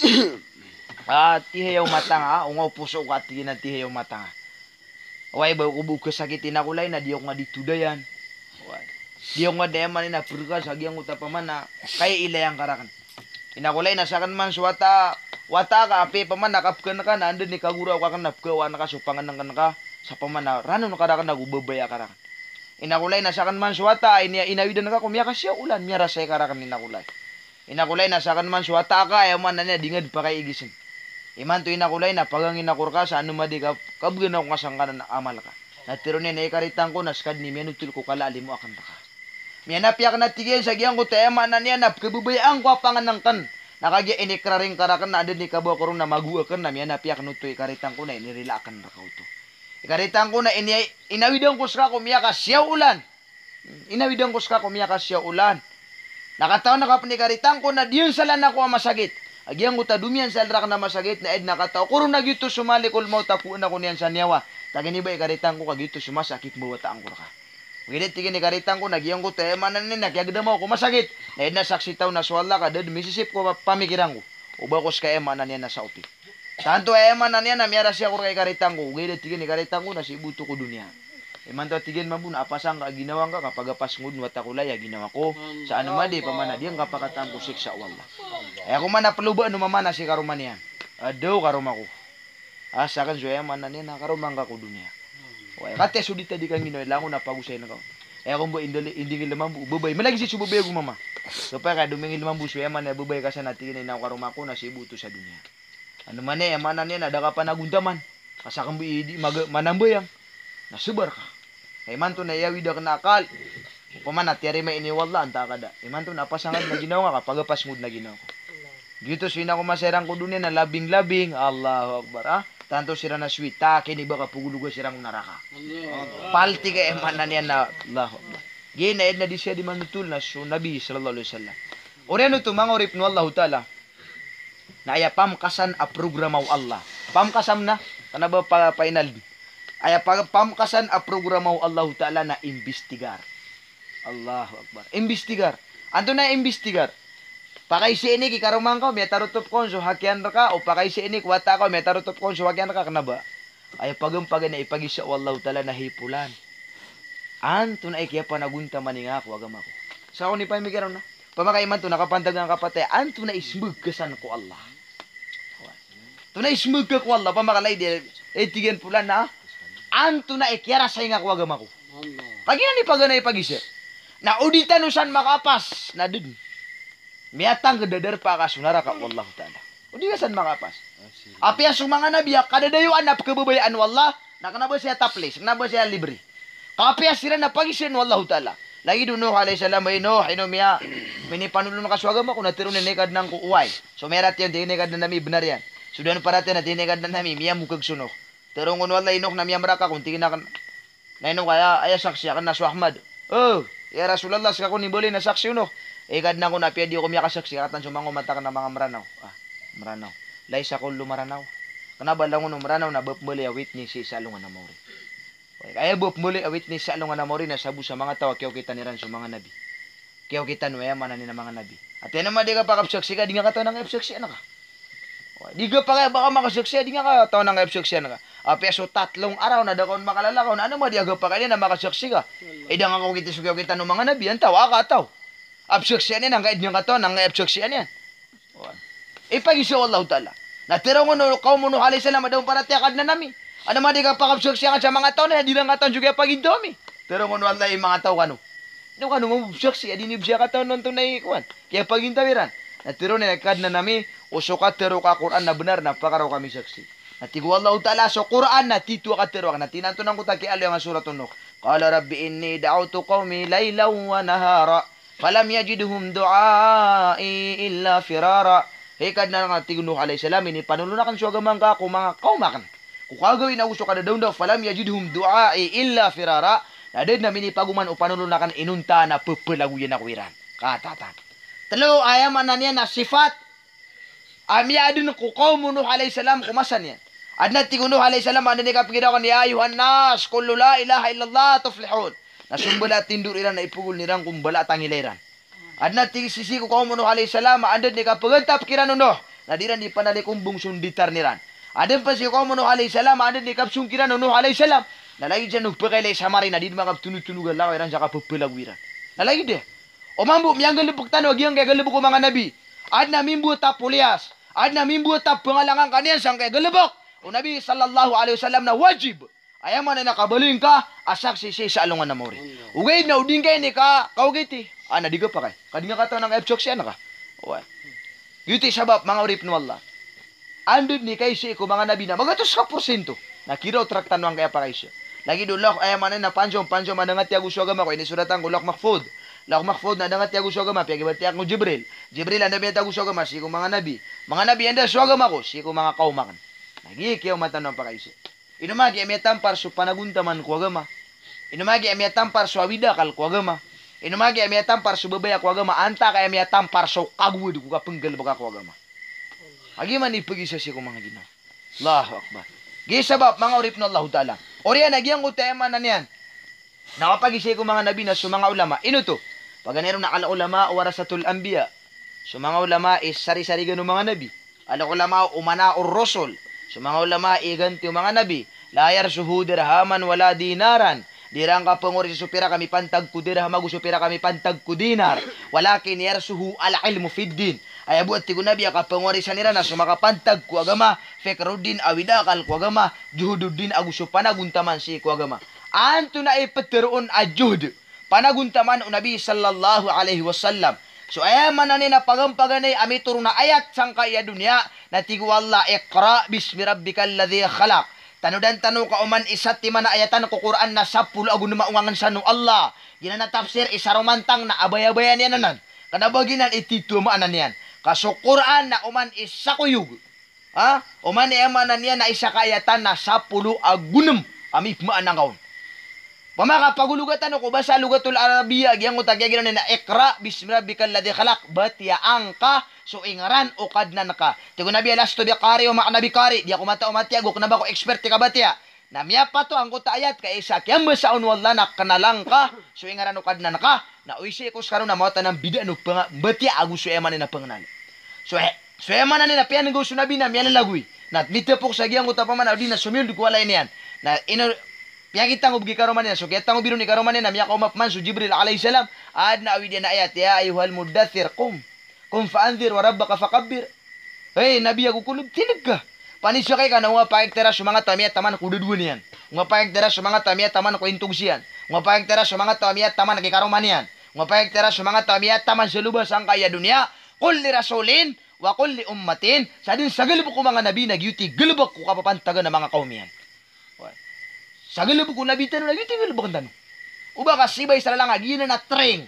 a tihayaw mata nga, o nga o poso ka, tig iyan, a tihayaw mata nga. Oway, ba ko bo kasakit, ina ko lay, na di ako nga di todayan. Oway. Di ako nga di, aya maana niyan na, prka sa giyangkoto a pman a kaiilay angka rakn. Ina ko lay, na sakn man so wata, wata ka, apiya pman a kapkn ka na anda i kagoraok akn na pkawaan ka so pangnngkn ka sa pman a ranon ka rakn ago babaya ka rakn. Ina ko lay, na sakn man so wata a ini, inawidan ka ko miyakasiyaw olan, miyarasay ka rakn, ina ko lay. Ina ko lay, na sakn man so wata ka a, aya maana niyan a di nga dn pakaigisn. Imanto, ina ko lay, na pagangin ako rka sa anoma di ka, kabgan ako nga sangkanan a amal ka. Na tharoon iyan a, ay karitang ko, na skadn i miyanotol ko kala a limo akn rka. Miyanapi akn a tig iyan sa giyangkoto a, aya maana niyan na pkababayaan ko a pangnngkn. Na kagiya inikraring ka rakn na anda i kabaw ko ron na mago akn, na miyanapi akn oto, ay karitang ko, na inirila akn rka oto. Ay karitang ko, na ini, inawidan ko ska ko miyakasiyaw olan. Inawidan ko ska ko miyakasiyaw olan. Na katawan ka pn, ay karitang ko, na diyangsalan ako a masakit a giyangkoto a domiyansal rakn a masakit, na aya dn a kataw ko ron na giyoto so malikol mawt a kowaan ako niyan sa niyawa. Takiniba, ay karitang ko, ka giyoto so masa a kikmbawataan ko rka. Ogaid, tig iyan, ay karitang ko, na giyangkoto a, aya maana niyan na kiyagdam ako ko masakit, na aya dn a saksitaw na so Allah ka da dn misisip ko pa-, pamikiran ko. O ba ko ska, aya maana niyan na saopi. Tanto, aya maana niyan na miyarasay ako rka, ay karitang ko. Ogaid, tig iyan, ay karitang ko, na sii bo oto ko doniya. Imanto a tig iyan mambo na apasang ka a ginawa ngka ka pagapas ngka dn, wata ko lay, a ginawa ko sa anoma di pman a di ngka pakataan ko siksa o Allah. Aya ko man a plobaan o mama na si karoma niyan. Ado karoma ko. A sakn so, aya maana niyan na karoma ngka ko doniya. Oway, katiya so di ta di kangino, langon a pagosayin ka. Aya ko mbo indali, indingil mambo o babay. Malagid sii so babay ago mama. Kapakay ka domingil mambo so, aya maana niyan, babay ka san, a tig iyan a, ina ko, karoma ko, na sii bo oto sa doniya. Anoma niyan, aya maana niyan na da ka panagontaman. Ka sakn bo i di maga-, manambayang. Na sabar ka. Ka imanto na iyawid akn a akal. Opama na tiyarima ini o Allah, antaa ka da. Imanto na apasang ka dn a ginawa ngka ka pagapas ngka dn a ginawa ko. Giyoto so, ina ko, masa iran ko doniya na labing-labing. Allahu Akbar, a. Tanto siran a sweet, takiniba ka pogologa siran ko naraka. Paltik, aya maana niyan na, Allahu Akbar. Giya na aya dn a di siya di manotol na so Nabi sallallahu alaihi wasallam. Oriyan oto, manga oripn o Allahu Ta'ala, na aya pamkasan a programa o Allah. Pamkasan na, kna ba pa-, final. Aya pa-, pamkasan a programa o Allahu Ta'ala na imbestigar. Allahu Akbar. Imbestigar. Antonaa i imbestigar? Pakaisii ini ki karoma ngka o miyatarotop kon so hakiyan rka, o pakaisii ini ko wata ka o miyatarotop kon so hakiyan rka, kna ba? Aya pagampagan a ipagisa o Allahu Ta'ala na, hay polan, antonaa i kiyapanagontaman iyan ko agama ko? Sa kon i pamikiran na. Opama ka imanto na kapantag angka patay, antonaa i smbag ka san ko Allah? Antonaa i smbag ka ko Allah? Opama ka lay di, eh, tig iyan polan na, antonaa i kiyarasay ngka ko agama ko? Kagiya na di paganay pagisa. Na o di tano san makapas, na da dn miyatangkd a darpa ka so naraka o Allahu Ta'ala. O di ka san makapas. Apiya so manga nabi a kadadayoan a pkhababayaan o Allah, na kna ba siya taplis, kna ba siya libre. Ka apiya siran na pagisaan o Allahu Ta'ala. Lagid o Nuh alayhis salam, hay Nuh, ino miya, minipanolon ka so agama ko, na tharoon iyan a, hay Kadnan ko, oway. So miyaratiyaya on, tig iyan, hay Kadnan ami, bnar iyan. So da on paratiyaya na tig iyan, hay Kadnan ami, miyamokhag so Nuh. Tharoon kon o Allah, hay Nuh, na miyamrak ako, tig iyan, na ino ka aya, aya saksi akn na so Ahmad. O, ya Rasulullah, ska kon imbaloy na saksi o Nuh? Hay Kadnan ko, na apiya di ako miyakasaksi, katan so manga omat akn na manga Mranaw. A, Mranaw. Laysa kullu Mranaw. Kna ba langon o Mranaw na ba pmbaloy a witness sa alongan a maori. Aya ba pmbaloy a witness sa alongan a maori na sabo sa manga taw a kiyaokitan iran so manga nabi. Kiyaokitan o, aya maana niyan na manga nabi. Ati anoma di ka pakapsaksi ka, di nga katawan angkai a psaksian ka. Di ka pakay ba ka makasaksi a di nga katawan angkai a psaksian ka. Apiya so tatlong araw na da ka on makalalakaw, na anoma di a gapakay niyan na makasaksi ka. Ida nga kaokiti so kiyaokitan o manga nabi, antaa ka taw a psaksian iyan angkai a di nga katawan angkai a psaksian iyan. Ipagisa o Allahu Ta'ala. Na tharoon o kaom o Nuh alayhis salam a da on paratiyaya, Kadnan ami, anoma di ka pakapsaksi angka sa manga taw na di ran katawan so kiyapagintaw ami? Tharoon o Allah, hay manga taw kano, ino kano mambo psaksi a di niyo bs katawan antonaa i kowan, kiyapagintaw iran? Na tharoon iyan a, Kadnan ami, o so katharo ka a Qur'an na bnar na pakaraw kami saksi. Tig o Allahu Ta'ala so Qur'an na titho a katharo akn. Na tig iyan antonaa angkoto a kiyaaloy angka Suratun Nuh. Qala rabbi inni da'awtu qawmi laylan wa nahara. Falam yazidhum du'ai illa firara. Hay Kadnan, tig o Nuh alayhis salam, inipanolon akn so agama ngka ko manga kawm akn ko kagawii ago so kadadawndaw. Falam yazidhum du'ai illa firara. Na da dn a minipagoman o panolon akn inonta na pphalagoyan ako iran. Katatan. Tlo, aya maana niyan na sifat a miyaadn ko kawm o Nuh alayhis salam ko masa niyan. Adn a tig o Nuh alayhis salam, anda dn i kapnggiraw akn, ya ayyuhan nas, qulu la ilaha illallah tuflihun. Na so mbala a tindg iran na ipogol iran ko mbala a tangila iran. Adn a tig sii ko kawm o Nuh alayhis salam, anda dn i kapngantap kiran o Nuh, na di iran di panalikombong so nditar iran. Adn pn sii ko kawm o Nuh alayhis salam, anda dn i kapsong kiran o Nuh alayhis salam, na lagid san o pkaylay sa mari na di dn makaptonotonog a lakaw iran sa kapphalagoy iran. Na lagid iyan. Oman bo miyanggalbk tano a giyangkaya galbk o manga nabi. Adn a mimbowat a poliyas, adn a mimbowat a pngalangangka niyan sangkaya galbk o Nabi sallallahu alayhi wasallam na wajib. Aya maana niyan na kabaloy ngka a saksi sii sa alongan a maori. Ogaid na o di ngka ini ka, kaogiti. A, na di kapakay. Ka di ngka katawan angkaya pzaksian ka. Oway. Giyoto i sabap, manga oripn o Allah. Anda dn i kaisa ko manga nabi na magatos ka porsinto na kiraot rktano angkaya pakaisa. Lagid o lak, aya maana niyan na pansom, pansom a da ngka tiyago so agama ko, inisorat angka ko Lawh Mahfudh. Lawh Mahfudh na da ngka tiyago so agama, piyagibatiya ko Jibril. Jibril, anda miyatago so agama, sii ko manga nabi. Manga nabi, anda so agama ko, sii ko manga kawm akn. Na giya kiyaoma tano a pakaisa. Ino man a giya miyatampar so panagontaman ko agama? Ino man a giya miyatampar so awid a akal ko agama? Ino man a giya miyatampar so babaya ko agama? Antaa ka aya miyatampar so kagowad ko kapnggalbka ko agama? Agi man i pagisa sii ko manga ginawa. Allahu Akbar. Giya sabap, manga oripn o Allahu Ta'ala. Oriyan a giyangkoto a aya maana niyan na kapagisa ko manga nabi na so manga ulama. Ino oto? Paganay ron a al-ulama warasatul anbiya. So manga ulama i sarisarigan o manga nabi. Al-ulama umana'ur rusul. So manga ulama i ganti o manga nabi. La yarsuhu dirhaman wala dinaran. Di iran kapangorisa so pira ka mipantag ko dirham ago so pira ka mipantag ko dinar. Walakin yarsuhu al-ilmu fid din. Aya bo a tig o Nabi a kapangorisan iran na so makapantag ko agama, fikruddin, awid a akal ko agama, juhududdin, ago so panagontaman sii ko agama. Antonaa i ptharoon a juhud? Panagontaman o Nabi sallallahu alayhi wasallam. So aya maana niyan na pagampaganay a mitoron a ayat sangkaya doniya, na tig o Allah, "Iqra bismi rabbikal ladhi khalaq." Tanodan tano ka oman i satiman a ayatan ko Qur'an na sapolo ago nm a ongangn san o Allah. Giyanan a tafsir i saromantang na abayabayan iyan anan. Kna ba giyanan i titho a maana niyan. Ka so Qur'an na oman i sakoyog. Ha? Oman i aya maana niyan na isa ka ayatan na sapolo ago nm a mipmaana ngka on. Opama ka pagologa tano ko basa Lughatul Arabiyyah, giyangkoto a giya giyanan na iqra bismi rabbikal ladhi khalaq, batiyaan ka so ingaran o Kadnan ka. Tig o Nabi, "Lastu biqari wa ma ana biqari." Di ako mataw a matiyago, kna ba ako expert i kabatiya. Na miyapato angkoto a ayat ka isa kiyambasa on o Allah na kna lang ka so ingaran o Kadnan ka. Na o isa i ko skano na mawatan a mbidaan o panga-, mbatiya ago so aya maana niyan na pangnal. So, eh, so aya maana niyan na piyangaw so Nabi na miyalalagoy. Na mitapok sa giyangkoto a pamana o di na somiyold ko walay niyan. Na ino, piyakitanggob i karoma niyan. So kiyatangob iron i karoma niyan na miyakaoma pman so Jibril alayhis salam. Adn a awid iyan a ayat, "Ya ayyuhal muddaththir, qum." "Qum fa andhir wa rabbaka fakabbir." Hay Nabi ago ko lod, tindg ka. Panisakay ka na o nga pakaiktara so manga taw a miyataman ko dadowa niyan. O nga pakaiktara so manga taw a miyataman ko intogs iyan. O nga pakaiktara so manga taw a miyataman ki karoma niyan. O nga pakaiktara so manga taw a miyataman sa loba sangkaya doniya. Qul li rasulin wa qul li ummatin. Sa dn sa galbk o manga nabi na giyoto i galbk ko kapapantagan a manga kawm iyan. Sa galbk o nabi tano na giyoto i galbkn tano. O ba ka sibay sa lalan ka giyanan a train.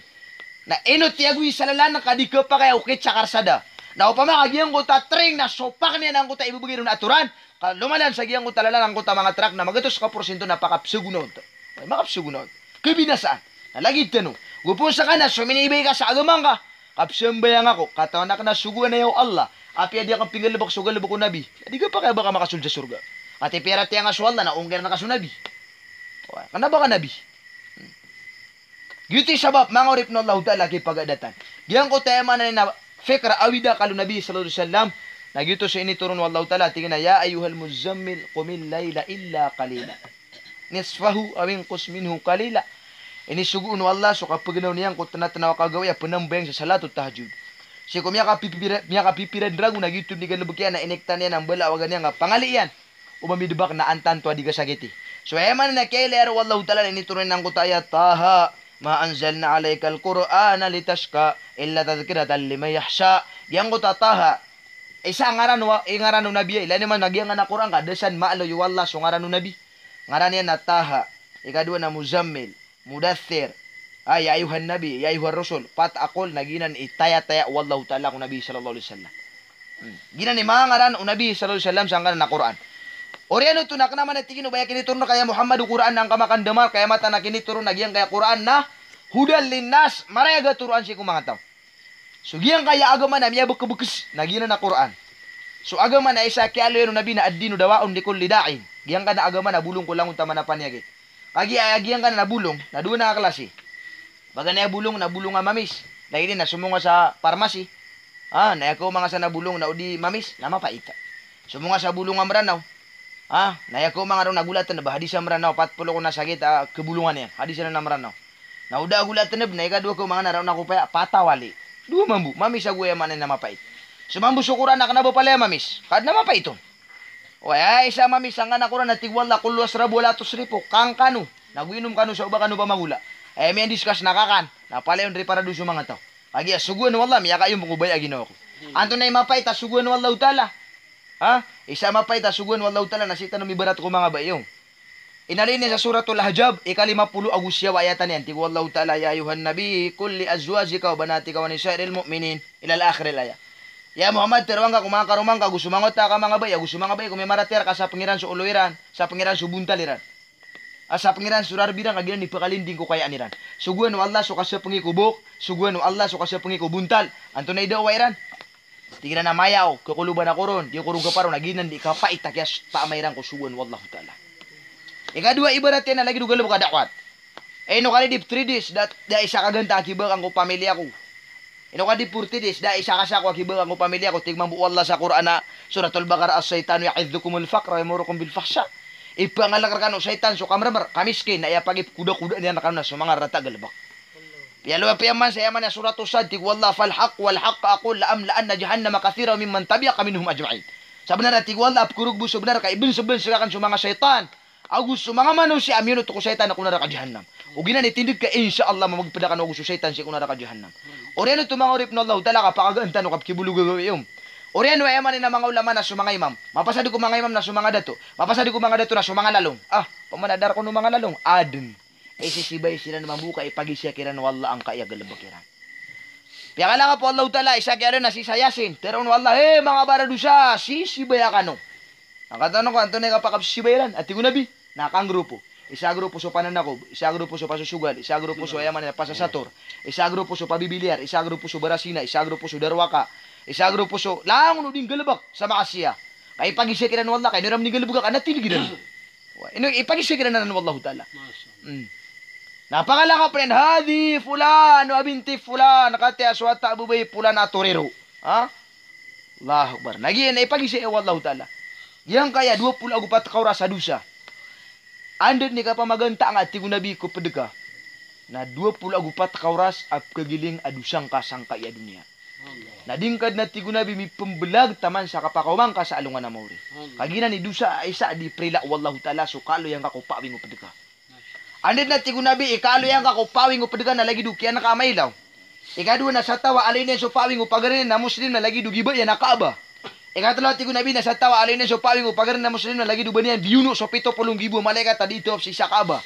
Na ino tiyago i sa lalan ka di kapakay a okit sa karsada. Na opama ka giyangkoto a train na sopak niyan angkoto a ibabagay ron a atoran, ka lomalan sa giyangkoto a lalan angkoto a manga trak na magatos ka porsinto na pakapsagona oto. Makapsagona oto. Kabinasaan. Na lagid tano. Gopon sa ka na so miniibay ka sa agama ngka. Kapsambayang ako, katawan akn a sogoan aya o Allah. Apiya di akn pinggalbk so galbk o nabi, di kapakay a ba ka makasold sa sorga. Ati piyaratiyaya ngka so Allah na ongkirn ka so nabi. Oway, kna ba ka nabi. Hmm. Giyoto i sabap, manga oripn o Allahu Ta'ala, a kipagadatan. Giyangkoto a aya maana niyan na fikr, awid a akal o Nabi sallallahu alayhi wasallam. Na giyoto so initoron o Allahu Ta'ala, tig iyan a, "Ya ayyuhal muzzammil, qumil layla illa qalila." Nisfahu aw inqus minhu qalila. Inisogo on o Allah so kapagnaw niyan ko tnatnaw a kagawii a pnambayang sa salatul tahajjud. Sii ko miyakapipira-, miyakapipira dn ragon a giyoto dn i galbk iyan na iniktan iyan a mbala a waga niyan ka pangaliiyan. O mamidbak na antanto a di kasakiti. So aya maana niyan na kiyailay ron o Allahu Ta'ala na initoron iyan angkoto a ayat, "Taha, ma anzalna alaykal Qur'ana litashqa, illa tadhkiratan liman yakhsha." Giyangkoto a Taha, Isa ngaran wa, i ngaran o Nabi, ilay niyo man na giyangkanan a Qur'an ka da san maaloy o Allah so ngaran o Nabi. Ngaran iyan na Taha, ikadowa na Muzammil, Mudaththir, ah, ya ayyuhan nabi, ya ayyuhar rusul, pat a Qul, na giyanan i tayataya o Allahu Ta'ala ko Nabi sallallahu alaihi wasallam. Hmm. Giyanan i manga ngaran o Nabi sallallahu alaihi wasallam sangkanan a Qur'an. Oriyan oto na kna man a tig iyan o ba aya kinitoron rka ya Muhammad o Qur'an na angka makandamar, ka aya mataan a kinitoron na giyangkaya Qur'an na hudan linnas, marayag a toroan sii ko manga taw. So giyangkaya agama na miyabkbks na giyanan a Qur'an. So agama na isa a kiyaaloy iyan o Nabi na ad-dinu dawa'un li kulli da'in. Giyangkanan a agama na bolong ko langon taman a paniyakit. Kagiya aya giyangkanan a bolong na dowa anan a klasi. Bagan aya bolong na bolong a mamis. Lagid iyan na somonga sa parmasi. Ah, na aya kaoma ngka san a bolong na o di mamis, na mapait. Somonga sa bolong a Mranaw. Ah, na aya kaoma ngka ron na golatnb, ba hadis a Mranaw, pat polo ko na sakit a kabolongan iyan. Hadis anan a Mranaw. Na o da a golatnb, na ikadowa kaoma ngka na ron a kopaya, patawali. Dowa mambo, mamis ago aya maana niyan na mapait. So mambo so Qur'an na kna ba palaya mamis. Ka adn a mapait on. Oway, aya isa a mamis sangkanan a Qur'an na tig o Allah, "Kulu washrabu wa la tusrifu." Kan kano, nago inom kano sa o ba kano pamagola. Aya miyandiskas na kakan, na palaya on riparado so manga taw. Kagiya sogoan o Allah, miyakaiyom ko baya a ginawa ko. Antonaa i mapait a sogoan o Allahu Ta'ala? Ha? Isa a mapait a sogoan o Allahu Ta'ala na sii tano mibarat ko manga bai iyo. Inaloy niyan sa Suratul Ahzab, ikalima polo ago siyaw a ayat iyan. Tig o Allahu Ta'ala, "Ya ayyuhan nabi, qul li azwajika wa banatika wa nisa'il mu'minin." Ila akhiril ayah. Ya Muhammad, teroang ka ko manga karoma ngka, ago so manga wata ka manga bai, ago so manga bai ko miyamaratiyaya rka sa pngiran so olo iran, sa pngiran so bontal iran. Ah, sa pngiran so rarb iran, ka giyanan i pkalinding ko kayaan iran. Sogoan o Allah so kasapngi ko bok, sogoan o Allah so kasapngi ko bontal. Antonaa i dawa iran? Tig iran a mayaw, kakoloban ako ron, di ako ron kaparo, na giyanan i kapait a kiyasataama iran ko sogoan o Allahu Ta'ala. Ikadowa, ibarat iyan na lagid o galbk a da'wat. Eh, ino ka di three days, da, da isa ka ganta a kibakan ko pamilya ko. Ino ka di forty days, da isa ka sako a kibakan ko pamilya ko, tig mambo o Allah sa Qur'an a Suratul Baqarah, "Ash-shaytanu ya'idhukumul faqra wa ya'murukum bil fahsha." Ipangalk rkano o shaytan so kamrmr, kamiskin, na aya pagipkodakodaan iyan rkano na so manga rarata a galbk. Piyalowa piya man sa aya maana niyan a Suratus Sad, tig o Allah, "Fal haqq wal haqqa aqul la amla'anna jahannama kathiran mimman tabi'aka minhum ajma'in." Sa bnar a tig o Allah, a pkorogbo so bnar ka ibnsbnsg akn so manga shaytan ago so manga manosiya a miyonot ko shaytan ko naraka jahannam. O giyanan i tindg ka, insha Allah, mamagpd akn ago so shaytan sii ko naraka jahannam. Oriyan oto manga oripn o Allahu Ta'ala, kapakagaan tano, kapkibolog a gawii iyo. Oriyan o aya maana niyan a manga ulama na so manga imam. Mapasad ko manga imam na so manga dato. Mapasad ko manga dato na so manga lalong. Ah, pman a da rkano manga lalong. Adn. Isisibay siran mambo ka ipagisa kiran o Allah angkaya galbk iran. Piyakalangkap o Allahu Ta'ala, isa kiyaaloy na sii sa Yasin. Tharoon o Allah, "Hey, manga baradosa, sisibaya kano." Angkatano ko antonaa i kapakapsisibay iran? A tig o Nabi, na kangrupo. Isa a grupo so pananakob, isa a grupo so pasosogal, isa a grupo so aya maana niyan pasasator, isa a grupo so pabibilyar, isa a grupo so barasina, isa a grupo so darowaka, isa a grupo so langon o di nggalbk sa maasiya. Ka ipagisa kiran o Allah, ka ino iran minggalbk ka na tindg iran. Wa, ino, ipagisa kiran anan o Allahu Ta'ala. Masha Allah. Hmm. Na pakalangkap iran, "Hadhihi fulan wa binti fulan," kataya so wata a babay i Fulan a torero. Ha? Allahu Akbar. Na giyanan i ipagisa o Allahu Ta'ala. Giyangkaya dowa polo ago pat ka oras a dosa. Anda dn i kapamaganta ngka, a tig o Nabi, ko pd ka na dowa polo ago pat ka oras a pkagiling a dosa ngka sangkaya doniya. Na di ngka dn, a tig o Nabi, mipmblag taman sa kapakaoma ngka sa alongan a maori. Kagiya giyanan i dosa a isa a di prila o Allahu Ta'ala so kaaloya ngka ko pawing o pd ka. Anda dn, a tig o Nabi, i kaaloya ngka ko pawing o pd ka na lagid o kiyan ka a mailaw. Ikadowa na sa taw a aloy niyan so pawing o pagar iyan a Muslim na lagid o giba iyan a Kaaba. Ikatlo, a tig o Nabi, na sa taw a aloy niyan so pawing o pagar iyan a Muslim na lagid o ba niyan biyono so pito polo nggibo a malaikat a di tawaf sii sa Kaaba.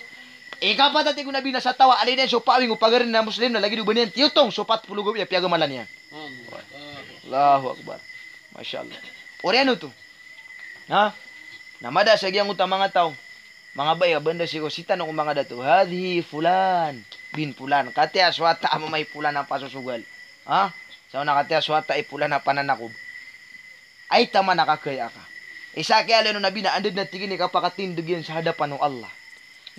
Ikapat, a tig o Nabi, na sa taw a aloy niyan so pawing o pagar iyan a Muslim na lagid o ba niyan tiyotong so pat polo gawii a piyagamalan iyan. Allahu Akbar. Masha Allah. Oriyan oto. Ha? Na mada sa giyangkoto a manga taw, manga bai, a banda sii ko sii tano ko manga dato. "Hadhihi fulan bin fulan." Kataya so wata a mama i Fulan a pasosogal. Ha? Sa ona kataya so wata i Fulan a pananakob. Ay taman a kakaya ka. Isa a kiyaaloy o Nabi na anda dn, a tig iyan, i kapakatindg iyan sa hadapan o Allah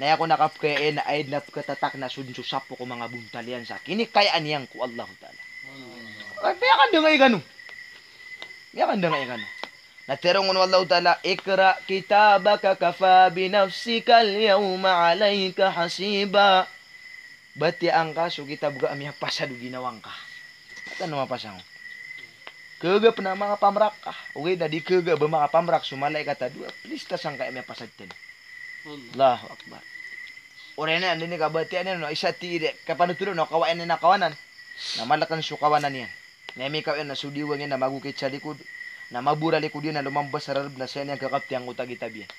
na aya kon a kapkaya iyan na aya dn a pkatatakna so dn so sapo ko manga bontal iyan sa kinikayaan iyan ko Allahu Ta'ala. Ay, miyakandangay kano. Miyakandangay kano. Na tharoon o Allahu Ta'ala, "Iqra kitabaka kafa bi nafsikal yawma alayka hasiba." Batiyaan ka so kitab ka a miyapasad o ginawa ngka. Atan o mapasad on? Khaga pn a makapamrak ka. Ogaid na di khaga ba makapamrak so malaikat a dowa, please, ta sangkaya miyapasad tano. Allahu Akbar. Oriyan iyan, anda dn i kabatiya niyan, na isa a tig iyan, kapanothol on na kawaan iyan a kawanan. Na malkn so kawanan iyan. Na miyakaw iyan na so diwang iyan na magokit sa likod. Na mabor a likod iyan na lomambas sa rarb na saya niyan kakapti angkoto a kitab iyan.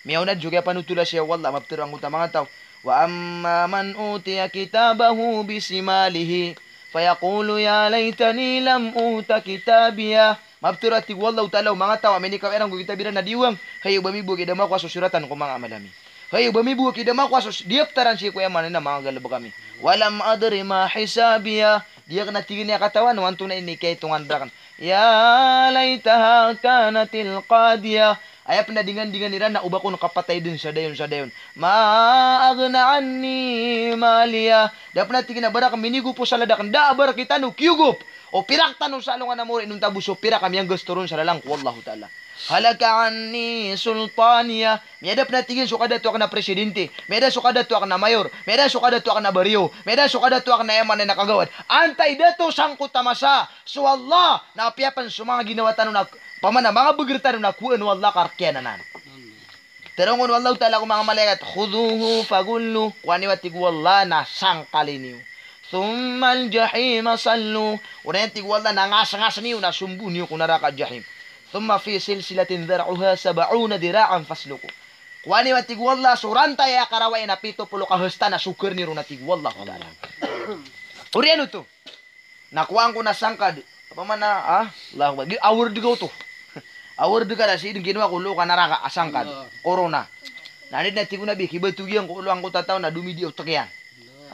Miyaona dn so kiyapanotola siya o Allah, maptero angkoto a manga taw. Wa amma man utiya kitabahu bishimalihi, fayaqulu ya laytani lam uta kitabiyah. Maptero a tig o Allahu Ta'ala o manga taw a minikaw iran ko kitab iran na diwang. Hay oba mi bo a kidama ko a so soratan ko manga amal ami. Hay oba mi bo a kidama ko a so s-, diyaptaran sii ko aya maana na manga galbk ami. Wa lam adri ma hisabiyah. Di akn a tig iyan a katawan o antonaa i inikaitongan rakn. Ya laytaha kanatil qadiyah. Aya pn a dingandingan iran na oba kon kapatay dn sa dayon sa dayon. Ma aghna anni maliyah. Da pn a tig iyan a ba rakn minigop o salad akn, da a ba rktano kiyogop o pirak tano sa alongan a mawri inonta bo so pirak a miyanggasto ron sa lalan ko Allahu Ta'ala. Halaka anni sultaniyah. Miyada pn a tig iyan so kadato akn a presidente, miyada so kadato akn a mayor, miyada so kadato akn a baryo, miyada so kadato akn a aya maana na kagawad. Antaa i dato sangkoto a masa, so Allah, na apiya pn so manga ginawa tano na, pamana manga bagr tano na kowaan o Allah ka rk iyan anan. Tharoon o Allahu Ta'ala ko manga malaikat, khudhuhu faghulluh, kowa niyo a tig o Allah na sangkali niyo. Thummal jahima salluh, oriyan a tig o Allah na ngasngas niyo na sombo niyo ko naraka Jahim. Thumma fi silsilatin dhar'uha sab'una dhira'an faslukuh. Kowa niyo a tig o Allah so rantay a karawa iyan a pito polo ka hasta na sokar niyo ron a tig o Allahu Ta'ala. Oriyan oto. Na kowaan ko na sangkad. Apa mana, ah, Allahu Akbar. Di award ka oto. Award ka na sii dn kinowa ko lo ka naraka a sangkad. Corona. Na anda dn a tig o Nabi, kibatog iyan ko lo angkoto a taw na domidiyaw tk iyan.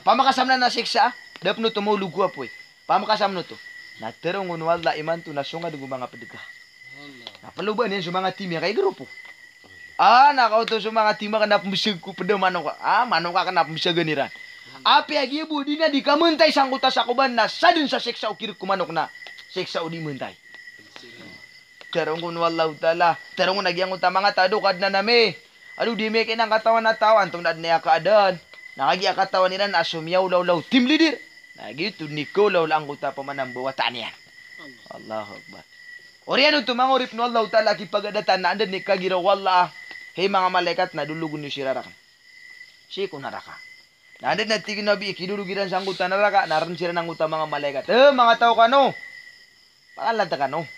Pamakasam na na siksa, da pn oto maolog ko apoy. Pamakasam na oto. Na tharoon o Allah imanto na songad ko manga pd ka. Na ploba niyan so manga tim iyan ka i grupo. Ah, na kaoto so manga tim akn na pmbsag ko pd a manok. Ah, manok akn na pmbsagan iran. Apiya giya bo di nga di kamantay sangkoto a sakoban na sadn sa siksa o kirk ko manok na siksa o di mantay. Tharoon o Allahu Ta'ala, tharoon a giyangkoto a manga taw a Kadnan ami. Ado di mi kinangkatawan a taw, antonaa dn i kaadaan. Na kagiya katawan iran a so miyaolawla o team leader. Na giyoto dn i kaolawla angkoto a pamana mbawataan iyan. Allahu Akbar. Oriyan oto manga oripn o Allahu Ta'ala a kipagadatan na anda dn i kagira o Allah, hay manga malaikat na dologn iyo siran rakn sii ko naraka. Na anda dn a tig o Nabi, kidolog iran sangkoto a naraka, na rn siran angkoto a manga malaikat. Eh, manga taw kano. Pangalat kano.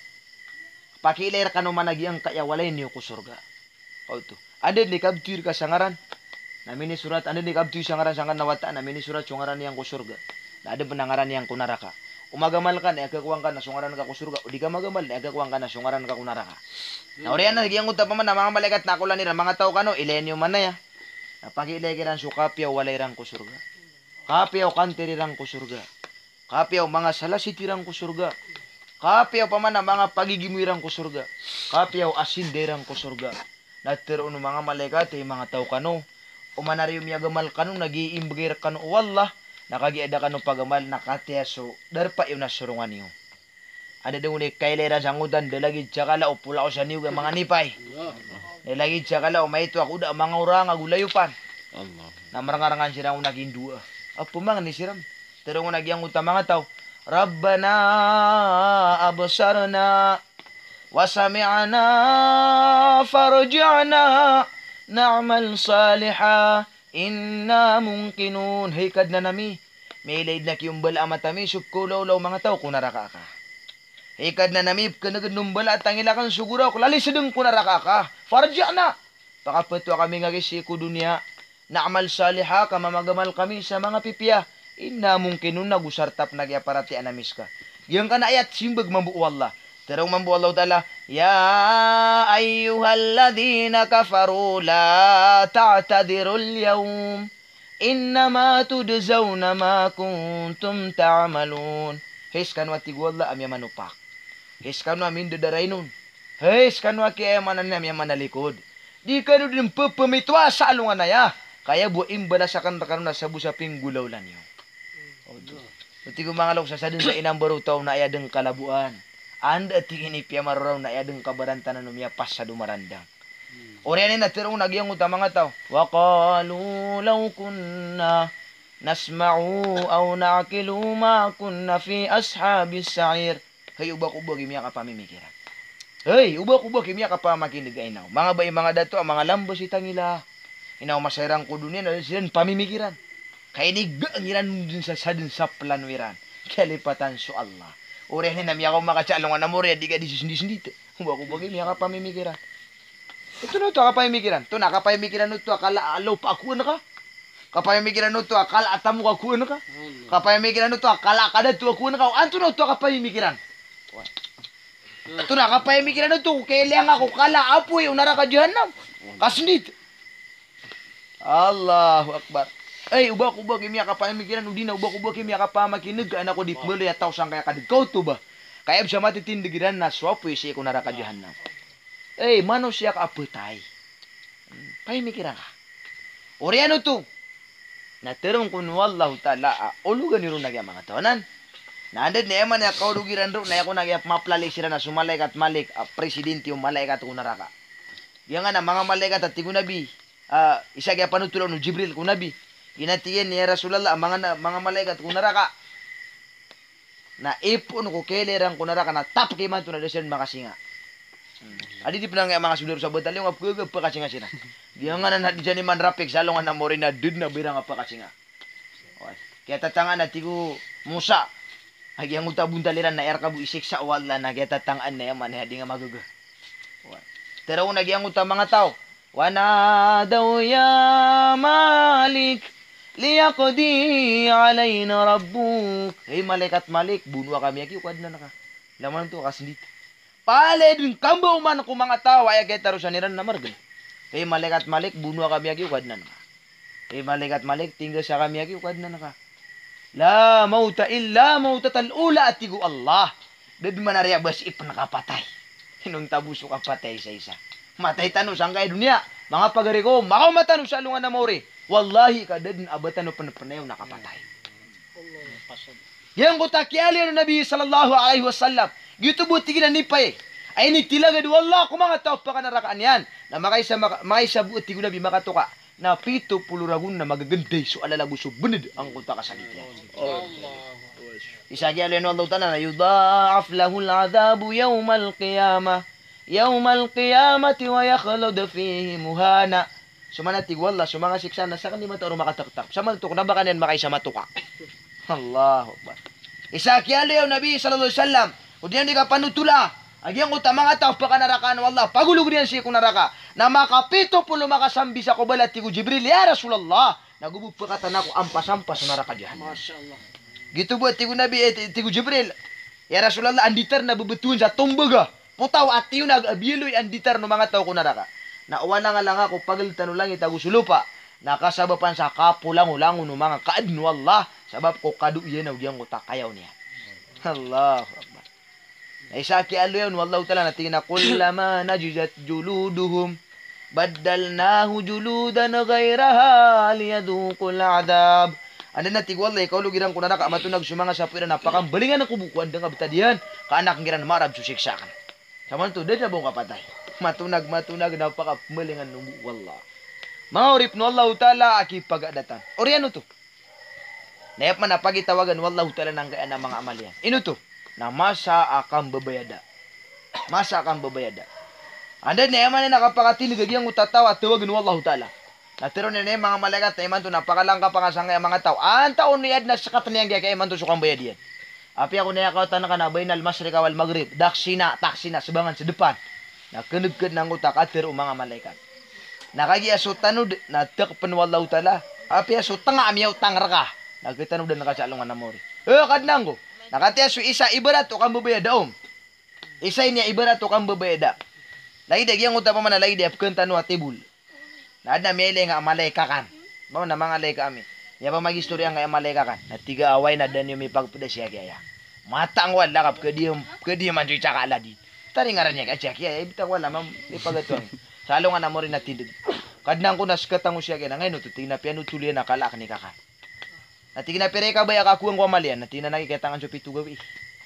Pakiilay rkano man a giyangkaya walay niyo ko sorga. Kaoto. Anda dn i kabtowi rka sa ngaran. Na minisorat, anda dn i kabtowi sa ngaran sangkanan a wata, na minisorat so ngaran iyan ko sorga. Na adn pn a ngaran iyan ko naraka. O magamal ka na aya kakowaan ka na so ngaran ka ko sorga. O di ka magamal na aya kakowaan ka na so ngaran ka ko naraka. Na oriyan a giyangkoto a pamana manga malaikat na kaolan iran, manga taw kano, ilaya niyo man aya. Na pakiilay kiran so kapiya o walay iran ko sorga. Kapiya o kantir iran ko sorga. Kapiya o manga salasit iran ko sorga. Kapiya o pamana manga pagigimo iran ko sorga. Kapiya o asinda iran ko sorga. Na tharoon o manga malaikat, hay manga taw kano, oman a riyo miyagamal kano na giya i imbgay rkano o Allah, na kagiya da kano pagamal na katiya so darpa iyo na sorongan iyo. Anda dn i kailay iran sangkoto a da lagid sa kala o polaosan iyo a manga nipay. Da lagid sa kala o maito a koda a manga orang ago layopan. Na mrngarngan siran o na kindowa. Apo mangni siran. Tharoon a giyangkoto a manga taw. Rabbana absarna wa sami'na farji'na na'mal salihan inna muqinun. Hay Kadnan ami, miyailay dn a kiyombala a mata ami so pkaolawla o manga taw ko naraka aka. Hay Kadnan ami, pkhan'gn o mbala a tangila akn so goraok, lalisdn ko naraka aka. Farji'na. Pakapatowa kami ngka sii ko doniya. Na'mal salihan, ka mamagamal kami sa manga pipiya. Inna muqinun, na go sarta pn a kiyaparatiyayaan ami ska. Giyangkanan a ayat simbag mambo o Allah. Tharoon mambo o Allahu Ta'ala, ya ayyuhalladhina kafaru la ta'tadhirul yawm. Innama tujzawna ma kuntum ta'malun. Hay skano a tig o Allah a miyamanopak. Hay skano a mindadarainon. Hay skano a kiyayamanan a miyamanalikod. Di kano dn pphamitowa sa alongan aya. Ka aya bo a imbalas akn rkano na sabo sa pinggolawla niyo. Oto. Tig o manga loks a sadn sa inambar o taw na aya dn kalaboan. Anda tig iyan i piyamaroraw na aya dn kabarantanan o miyapasad o marandang. Oriyan iyan na tharoon a giyangkoto a manga taw. Wa qalu law kunna nasma'u aw na'qilu ma kunna fi ashabis sa'ir. Hay, oba ko bo a kimiyakapamimikiran. Hay, oba ko bo a kimiyakapamakin'g a inaw. Manga bai, manga dato, manga lamba si tangila. Inaw masa iran ko doniya na siran pamimikiran. Ka iniga ngiran dn sa sadn sa plano iran. Kiyalipatan so Allah. Oriyan iyan na miyakaoma ka sa alongan a mori a di ka di sisndisndit. Oba ko ba giya miyakapamimikiran. Oto na oto a kapamimikiran. Oto na kapamimikiran oto a kala a lopa a kowan ka. Kapamimikiran oto a kala a tamok a kowan ka. Kapamimikiran oto a kala a kadato a kowan ka. Anto na oto a kapamimikiran. Oto na kapamimikiran oto ko kailaya ngka ko kala a apoy o naraka jahannam. Kasndit. Allahu Akbar. Ay, oba ko ba giya miyakapamimikiran, odi na oba ko ba giya miyakapamakineg, anak ko di pmaloy a taw sangkaya ka dn kaoto ba. Kaya bsa matitindg iran na so apoy sii ko naraka jahannam. Ay, manosiya ka a btay. Pamimikiran ka. Oriyan oto. Na tharoon kon o Allahu Ta'ala a ologan iyo ron a giya manga taw anan. Na anda dn aya man aya kaolog iran ron na aya kon a giya pmaplali siran a so malaikat Malik a presidente o malaikat ko naraka. Giyangkanan a manga malaikat a tig o Nabi, ah, isa giya panotola on o Jibril ko Nabi. Giya na tig iyan, ya Rasulullah, a manga na, manga malaikat ko naraka. Na ipoon ko kailay ran ko naraka na tapk imanto na da siran makasinga. Hmm. Adi di pn angkaya manga soldado sa batalyon a pkhaga pkhakasinga siran. Giyangkanan a di siran imanrapik sa alongan a mori na da dn a ba iran a pkhakasinga. Oway. Kiyatatangaan a tig o Musa a giyangkoto a bontal iran na aya rka bo isiksa o Allah na kiyatatangaan na aya man aya di nga magaga. Oway. Tharoon a giyangkoto a manga taw. Wa nadaw ya Malik liyaqdi alayna rabbuk. Hay malaikat Malik, bonoa kami aki o Kadnan ka. Laman oto kasndit. Palaya dn kambao man ko manga taw a aya kiyatarosan iran na margn. Hay malaikat Malik, bonoa kami aki o Kadnan ka. Hay malaikat Malik, tinggasa kami aki o Kadnan ka. La mauta illa mautatal ula, a tig o Allah. Da dn manariya ba sii pn kapatay. Inonta bo so kapatay a isaisa. Matay tano sangkaya doniya. Manga pagari ko, makaoma tano sa alongan a maori. Wallahi ka da dn a ba tano pnpnayaw na kapatay. Giyangkoto a kiyaaloy o Nabi sallallahu alaihi wasallam. Giyoto bo tig iyan a nipay. Ay nitilagad o Allah ko manga taw a pakanarakaan iyan. Na makaisa, maka-, makaisa bo tig o Nabi makatoka. Na pito polo ragon na magaganday so alalago so bnd angkoto a kasakit iyan. Isa a kiyaaloy o Allahu Ta'ala na yudha'af lahul adhabu yawmal qiyamah. Yawmal qiyamati wa yakhlud fihi muhana. So maana tig o Allah, so manga siksa na sakn i mataw ron makataktak. Sa maana oto kna ba ka niyan makaisa matoka. Allahu Akbar. Isa a kiyaaloy o Nabi sallallahu alaihi wasallam, odi na di kapanotola a giyangkoto a manga taw a pakanarakaan o Allah, pagolog iyan sii ko naraka. Na makapito polo, makasambisa ko bala, tig o Jibril, ya Rasulullah, na go bo pkatan ako ampas-ampas o naraka jahannam. Masha Allah. Giyoto bo tig o Nabi, eh, tig o Jibril, ya Rasulullah, anditar na bbtowan sa tombaga. Potaw a tiyonag a biyaloy a nditar o manga taw ko naraka. Na o walang-alang ako pagl tano langit ago so lopa. Na kasabapan sa kapolangolangon o manga kaadn o Allah. Sabap ko kado iyan o giyangkoto a kayaw niyan. Allahu Akbar. Na isa a kiyaaloy on o Allahu Ta'ala na tig iyan a, "Kullama nadijat juluduhum baddalnahum juludan ghayraha liyadhuqul adhab." Anda na tig o Allah i kaolog iran ko naraka a matonag so manga sapo iran a pakambalingan ko bo ko anda nga btad iyan, ka anak ngiran marad so siksa akn. Sa maana oto, da dn a ba on kapatay. Matonag, matonag na pakapmalingan o bo o Allah. Manga oripn o Allahu Ta'ala a kipagadatan. Oriyan oto. Na aya pman a pagitawagan o Allahu Ta'ala na angkaya na manga amal iyan. Ino oto? Na masa a kambabayada. Masa a kambabayada. Anda na aya maana na kapakatindg a giyangkoto a taw a tawagan o Allahu Ta'ala. Na tharoon iyan a manga malaikat na imanto na pakalangkapa ngka sangkaya manga taw. Antaa on i adn a sktn iyan giya ka imanto so kambayad iyan. Apiya kon aya kawatan ka na bainal mashriq wal maghrib, daksina, taksina, sbangan, sdpan. Na knggkn angkoto a katharo o manga malaikat. Na kagiya so tanod na tngkpn o Allahu Ta'ala. Apiya so tnga a miyaotang rka na katanodan ka sa alongan a maori. Eh, Kadnan ko. Na katii so isa ibarat o kambabayada om. Isa ini a ibarat o kambabayada. Lagid a giyangkoto a pamana, lagid a pkhan tano a table. Na adn a miyailay nga a malaika kan. Ba na manga laika ami. Aya ba magistoriya nga a malaika kan. Na tig a, "Oway, na da niyo mipagpda siyaki aya. Mataan ko a laka pkhadiya, pkhadiya man so isa ka aladi. Taringaran iyan ka siyaki aya, ibtad ko a lama, ipagatoan." Sa alongan a maori na tindg. "Kadnan ko, na skatan ko siyaki aya." Na ngaino oto, tig iyan a piyanothol iyan a kala akn i kakan. Na tig iyan a, "Pira i kabaya a kakowa ngko a mala iyan?" Na tig iyan a, "Nakikita ngka so pito gawii.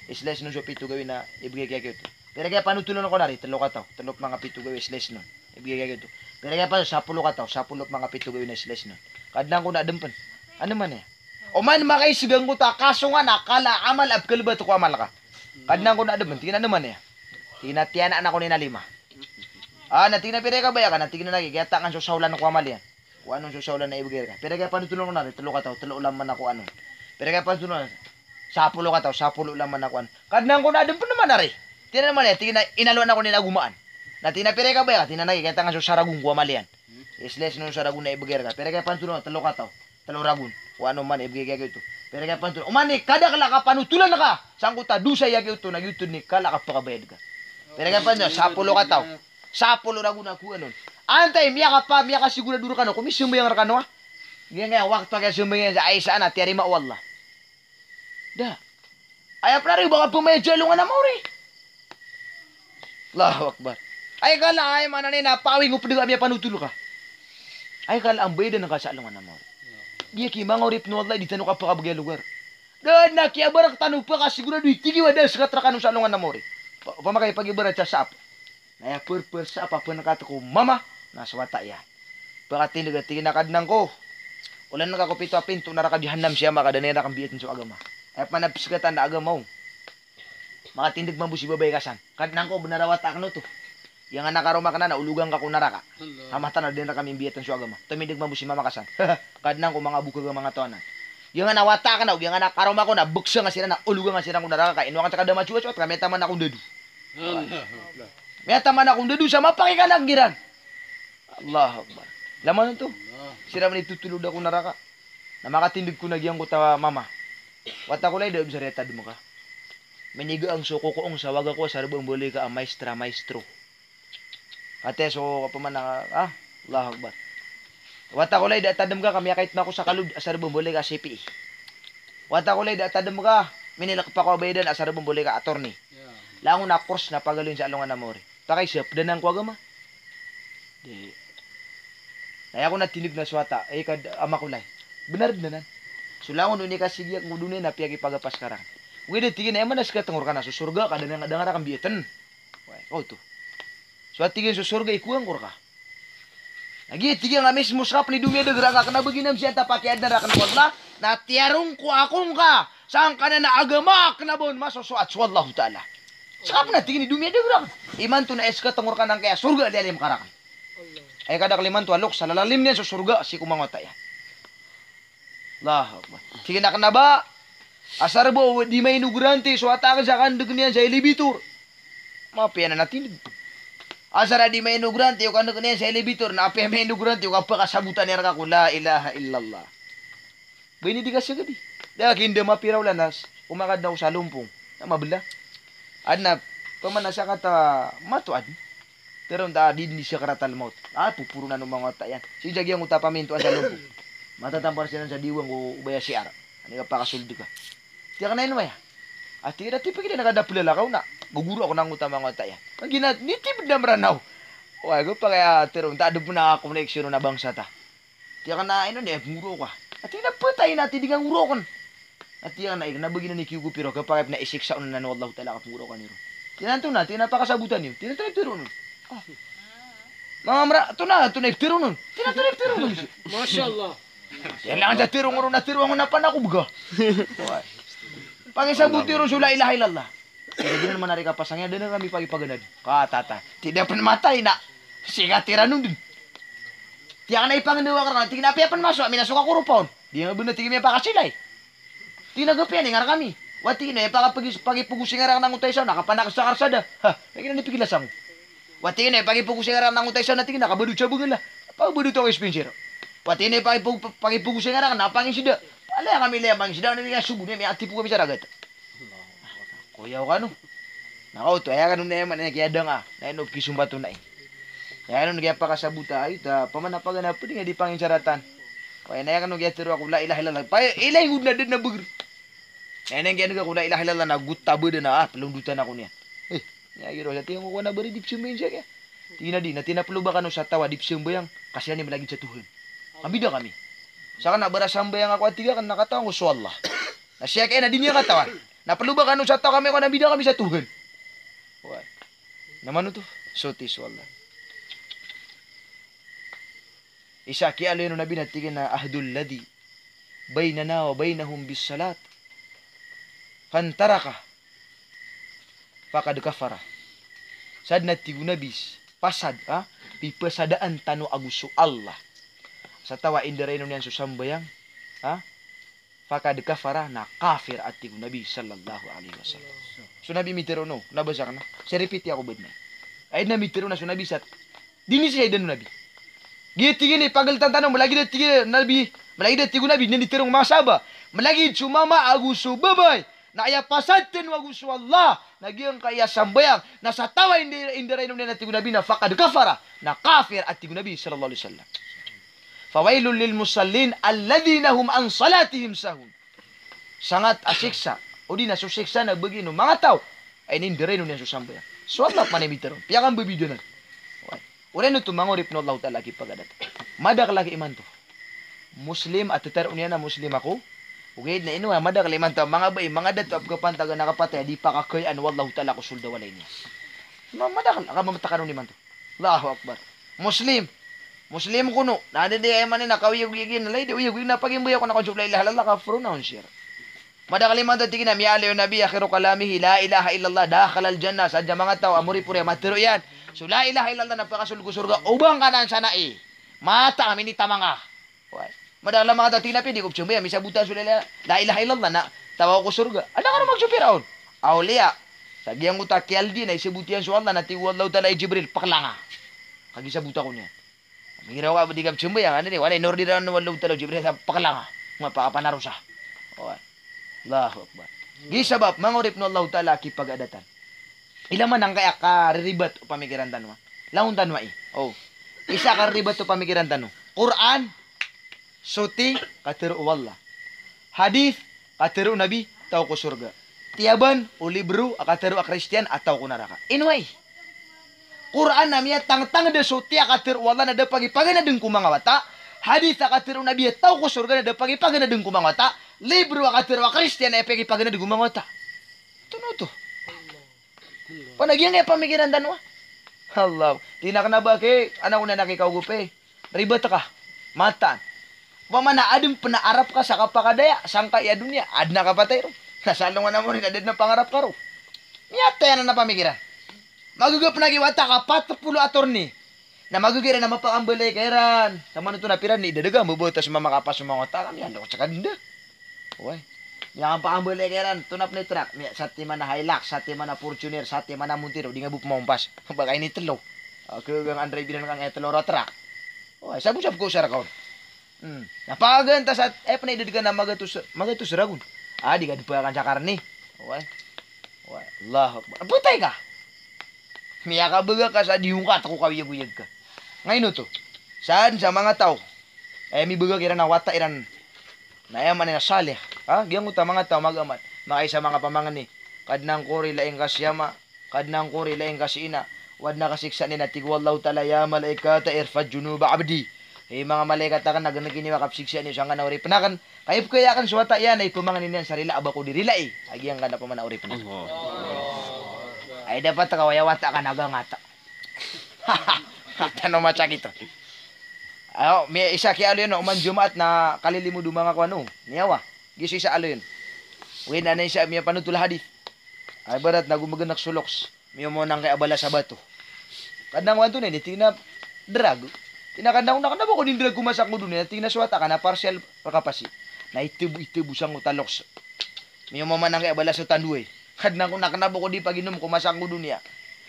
Islice on so pito gawii na ibgay ko aya oto." "Pira i kaya panotholan ko nari?" "Tlo kataw, tlo pman ka pito gawii, islice on. Ibgay ko aya oto." "Pira i kaya pa?" "Sapolo kataw, sapolo pman ka pito gawii na islice on." "Kadnan ko, na adn pn." "Andamanaya?" "Oman makaisg angkoto a kasongan a kala a amal a pkhalbat ko amal ka." "Kadnan ko, na adn pn." Tig iyan a, "Andamanaya?" Tig iyan a, "Tiyanaan ako niyan a lima." "Ah," na tig iyan a, "pira i kabaya ka?" Na tig iyan a, "Nakikita ngka so saolan ko a mala iyan." "Kowa on so saolan na ibgay rka." "Pira i kaya panotholan ko nari?" "Tlo kataw, tlo laman ako anon." "Pira i kaya panotholan ko nari?" "Sapolo kataw, sapolo laman ako anon." "Kadnan ko, na adn pn man ari." Tig iyan a mala, tig iyan a inaloan ako niyan a gomaan. Na tig iyan a pira i kabaya ka, tig iyan a na kiyatanga so saragon ko a mala iyan. Isles non saragon na ibgay rka. Pira i kapantol on, telo kataw. Telo ragon. O ano man, ibgay ka giyoto. Pira i kapantol. Oman i kadakl a kapanotolan ka sangkoto a dosa iyan giyoto, na giyoto i kala a kapakabayad ka. Pira i kapantol, sapolo kataw. Sapolo ragon a kowa on. Antaa i miyakapa, miyakasigorado rkano ko misambayang rkano a giya wakto a kiyasambayang iyan sa isa na tiyarima o Allah. Da. Aya pn a riyo ba ka pmayad sa alongan a maori. Allahu Akbar. Ay kala, ay maana niyan na pawing o pd ka a miyapanotol ka. Ay kala a mbayadan ka sa alongan a maori. Giya ki manga oripn o Allah, di tano kapakabgay a logar. Da dn a kiyabarak tano pakasigorado i tig iyan a da a skat rkano sa alongan a maori. Pa-, opama ka ipagibarat sa saap. Na aya purpose a papankat ko mama na so wata iyan. Pakatindg a tig iyan a Kadnan ko, olan ka ko pito a pinto o naraka Jahannam si ama ka da niyan rakn mbiyatn so agama. Aya pman a pskatan a agama on. Makatindg mambo si babay ka san. Kadnan ko, bnar a wata akn oto. Giyangkanan a karoma akn anan na ologan ka ko naraka. Allah. Sa mata na da niyan rakn mbiyatn so agama. Tomindg mambo si mama ka san. Kadnan ko, manga bokag a manga taw anan. Giyangkanan a wata akn na, giyangkanan a karoma ko na bksa nga siran na ologan nga siran ko naraka ka ino akn sa ka da masowasowa ka miyataman ako ndado. Allah. Miyataman ako ndado sa mapakikana akn kiran. Allahu Akbar. Laman oto. Allah. Siran man i totolod ako naraka. Na makatindg ko na giyangkoto a mama. Wata ko lay, da a bsar i tadm ka. Minigaang so koko ong sa waga ko a sarba mbaloy ka a maestra, maestro. Ati so, opama na, ah, Allahu Akbar. Wata ko lay, da a tadm ka ka miyakaitma ko sa kalod a sarba mbaloy ka a C P E. Wata ko lay, da a tadm ka, minilkp ako a bayadan a sarba mbaloy ka a attorney. Ya. Langon a course na pagaloyn sa alongan a maori. Pakaisa, pd anan ko agama. Di. Na aya ko na tindg na so wata, ay ka ama ko lay. Bnar dn anan. So langon o inikasigi akn ko doniya na piyakipagapas ka rakn. Ogaid a tig iyan a aya man a sktn ko rka na so sorga ka da nga, da nga rakn mbiyatn. Way, oto. So a tig iyan so sorga i kowaan ko rka. Lagid a tig iyan a mismo ska pn i domiyadag rakn a kna ba giya na msiyanta pakiadna rakn ko Allah, na tiyarongko ako ngka sangkanan a agama a kna ba on masosoat so Allahu Ta'ala. Ska pn a tig iyan i domiyadag rakn. Imanto na aya sktn ko rka na angkaya sorga a liyalim ka rakn. Aya kadakl imanto a loks a lalalim niyan so sorga sii ko manga wata iyan. Allahu Akbar. Tig iyan a kna ba a sarba o di mainogrante so wata akn sa kandg iyan sa elevator. Mapiya anan a tindg. Asar a di mainogrante o kandg iyan sa elevator, na apiya mainogrante o kapakasabotan iyan rka ko la ilaha illallah. Ba ini di kasagadi. Da a kinda mapira olan a s-, o makadn ako sa lompong. Na mabla. Adn a pman a sakata mato adn. Tharoon ta di dn i sakaratal mawt. A, poporonan o manga wata iyan. Sii sa giyangkoto a pamintoan sa lompong. Matatampar siran sa diwang ko obaya C R. Ani ka pakasold ka. Tig iyan a kna ino aya. A tig iyan a tipik iyan a kada plalakaw na gogoro ako na angkoto a manga wata iyan. Ka gina, nitipd a Mranaw. Oway, go pakay a tharoon ta adn pn a koneksyon on a bangsa ta. Tig iyan a kna ino niyan pngoro ka. A tig iyan a ptay na tig iyan a ngoro akn. A tig iyan a kna, ig na ba giyanan i kiyogopiro, kapakay pn a isiksa on anan o Allahu Ta'ala ka pngoro ka niyan ron. Tig iyan a antonaa, tig iyan a pakasabotan iyo. Tig iyan a antonaa i ptharoon on. Ah. Manga Mra, antonaa, antonaa i ptharoon on. Tig iyan a antonaa i ptharoon on. Masha Allah. Tig iyan a langon sa tharoon on, na tharoon on na pn ako bga. Oway. Pakisaboti ron so la ilaha illallah. Tig iyan a di na man ari kapasang iyan, da na kami pakipaganad. Katata. Tig iyan a pn matay na. Sigat iran on dn. Tig iyan a kna ipangndaw akn rka, tig iyan a apiya pn masowa, minasowa ka ko ropa on. Di nga bnar tig iyan a miyapakasilay. Tig iyan a gapiya ni nga rkami. Wa tig iyan a ipakapagis-, pakipogosinga rakn angkoto a isa on, na kapanaksa ka sa da. Ha, tig iyan a ipigila sango. Wa tig iyan a ipakipogosinga rakn angkoto a isa on, na tig iyan a kabadod sa bngala. Pabadod ako i Spencer. Wa tig iyan a ipakipog-, pakipogosinga rakn, na pangisda. Palaya kami laya mangisda, na tig iyan a sogo niyan, miyatipo kami sa ragat. Koyaw kano. Na kaoto, aya kano na aya man, aya kiyadanga. Na ino kisombato na i. Aya kano na kiyapakasabota, ay, ta, pamana pagana, pwede nga di panginsaratan. Aya na aya kano kiyatharo ako, la ilaha illallah. Pa, ilay ngod na dad na bagr. Na aya na kiyanega ko, la ilaha illallah, na gota bada na, ah, plondotan ako niyan. Eh, aya kiro, sa tiyan ko ko na bari di psambayang siya kaya. Tig iyan a di, na tig iyan a ploba kano sa taw a di psambayang, ka siya ni malagid sa Tuhan. Ambida kami. Sa kna bara sambayang ako a tig akn na katawan ko so Allah. Na siya kaya na di niyan katawan. Na ploba kano sa taw kami ko na bida kami sa Tuhan. Oway. Na mano oto? Soti so Allah. Isa kiyaaloy o Nabi na tig iyan a ahdul ladhi baynana wa baynahum bis salat. Fan taraka faqad kafara. Sadn a tig o Nabi, pasad, ha? Pipasadaan tano ago so Allah. Sa taw a indarainon iyan so sambayang, ha? Faqad kafara, na kafir a tig o Nabi sallallahu alaihi wasallam. So Nabi mitharo on, na basa ka na. Sii repeat ako badn. Aya dn a mitharo on so Nabi sa, di niyan sii aya dn o Nabi. Giya tig iyan i pagltan tano, malagid a tig iyan o Nabi, malagid a tig o Nabi, na di tharo o manga sahaba. Malagid so mama ago so babay na aya pasad tano ago so Allah, na giyangkaya sambayang, na sa taw a indi-, indirain on iyan a tig o Nabi na faqad kafara, na kafir a tig o Nabi sallallahu alaihi wasallam. Fawailul lil musallin alladhina hum an salatihim sahun. Sangat a siksa, odi na so siksa na bagian o manga taw a inindirain on iyan so sambayang. So Allah pman i mitharo on. Piyakambabidanan. Oriyan oto manga oripn o Allahu Ta'ala a kipagadataan. Madakel a ki imanto. Muslim a tharoon iyan a Muslim ako. Ogaid na ino a madakel imanto a manga bai, manga dato a pkhapantagan a kapatay a di pakakayaan o Allahu Ta'ala ko sold a walay niyan. Ma-, madakel a kamamatakan on imanto. Allahu Akbar. Muslim. Muslim kono. Na di, di, aya maana na kaoyagoyag iyan, lagid a oyagoyag na pagimbaya ko na kaoyagoyag la ilaha illallah, kafir on, na on siya. Madakel imanto a tig iyan a miyaaloy o Nabi, akhiru kalamihi, la ilaha illallah, dakhalal jannah, sadn sa manga taw a moripori a matharo iyan so la ilaha illallah na pakasold ko sorga, o ba ngka nan sanai. Mata, minitaman ka. Oway. Madakel a manga taw a tig iyan a pwede ko pzambayang, misabotan so la ila-, la ilaha illallah na taw ako ko sorga. Adn a kano magsopir on. Awliya. Sa giyangkoto a kiyaldi na isabot iyan so Allah na tig o Allahu Ta'ala i Jibril, peklang ka. Kagiya sabota ko niyan. Miraw ka ba di ka pzambayang, ano ni, wala inordiran o Allahu Ta'ala o Jibril sa peklang ka. Nga pakapanarosa. Oway. Allahu Akbar. Giya sabap, manga oripn o Allahu Ta'ala a kipagadataan. Ilay man angkaya kariribat o pamikiran tano a. Langon tano a i. O. Isa a kariribat o pamikiran tano. Qur'an, soti, katharo o Allah. Hadith, katharo o Nabi, taw ko sorga. Tiyaban o libro a katharo a Kristiyan a taw ko naraka. Ino ay? Qur'an a miyatangtang da soti a katharo o Allah na da pagipaganadn ko manga wata. Hadith a katharo o Nabi a taw ko sorga na da pagipaganadn ko manga wata. Libro a katharo a Kristiyan a pagipaganadn ko manga wata. Oto na oto. Panagiyan kaya pamikiran tano a. Allah. Tig iyan a kna ba ki, anak ko na nakikaogop e. Ribat ka. Mataan. Opama na adn pn a arap ka sa kapakadaya, sangkai a doniya, adn a kapatay ron. Na sa alongan a mori na da dn a pangarap ka ron. Miyatay anan a pamikiran. Magaga pn a giya wata ka pat polo attorney. Na magaga iran a mapakambalay ka iran. Taman oto na piran i dadaga, mbabaw ta so mama ka pa so manga wata ka, miyaloks ka dn da. Oway. Miyakapakambalay ka iran, oto na pn i trak. Miya, satiman a Hilux, satiman a Fortuner, satiman a Montero, di nga bo pmaompas. Ba ka initlo. Ako, gang andray biran ka nga itlo ro trak. Oway, sabosabos ko sa raka on. Hmm. Na paganta sa, eh, pn i dadaga na magatos, magatos ragon. A, di ka dn pn akan sa karni. Oway. Oway. Allahu Akbar. Patay ka. Miyakabaga ka sa di ongkat ko kaoyagoyag ka. Nga ino oto. Sadn sa manga taw. Eh, mibaga kiran a wata iran. Na aya maana niyan salih. Ha? Giyangkoto a manga taw a magamat. Makaisa manga pamangni. Kadnan ko, rilaing ka si ama. Kadnan ko, rilaing ka si ina. O adn a kasiksaan iyan a tig o Allahu Ta'ala, ya malaikati, irfa'u dhunuba abdi. Hay manga malaikat akn, na gnki niyo a kapsiksaan iyo sangkanan a oripn akn. Ka ipkaya akn so wata iyan a ipmangni niyan sa rila a ba ko di rilai a giyangkanan a pman a oripn akn. Allah. Ay, dapat ka waya wata ka na gangata. Tano macak ito. Ayo, mi-, isa kiyaaloy on, oman Jumaat na kalilimod o manga kowan o. Miyawa. Giya so isa aloy on. Oway, na isa miyapanothol a hadith. Ay, ibarat na go magnak so loks. Miyaoma on angkaya a balas a bato. Kadnan ko antonaa ini, tig iyan a drug. Tig iyan a kadnan ko na kna ba ko di drug ko masa ko doniya. Tig iyan a so wata ka na partial rka pasi. Na itbo, itbo sangkoto a loks. Miyaoma on angkaya a balas o tandoay. Kadnan ko na kna ba ko di paginom ko masa ko doniya.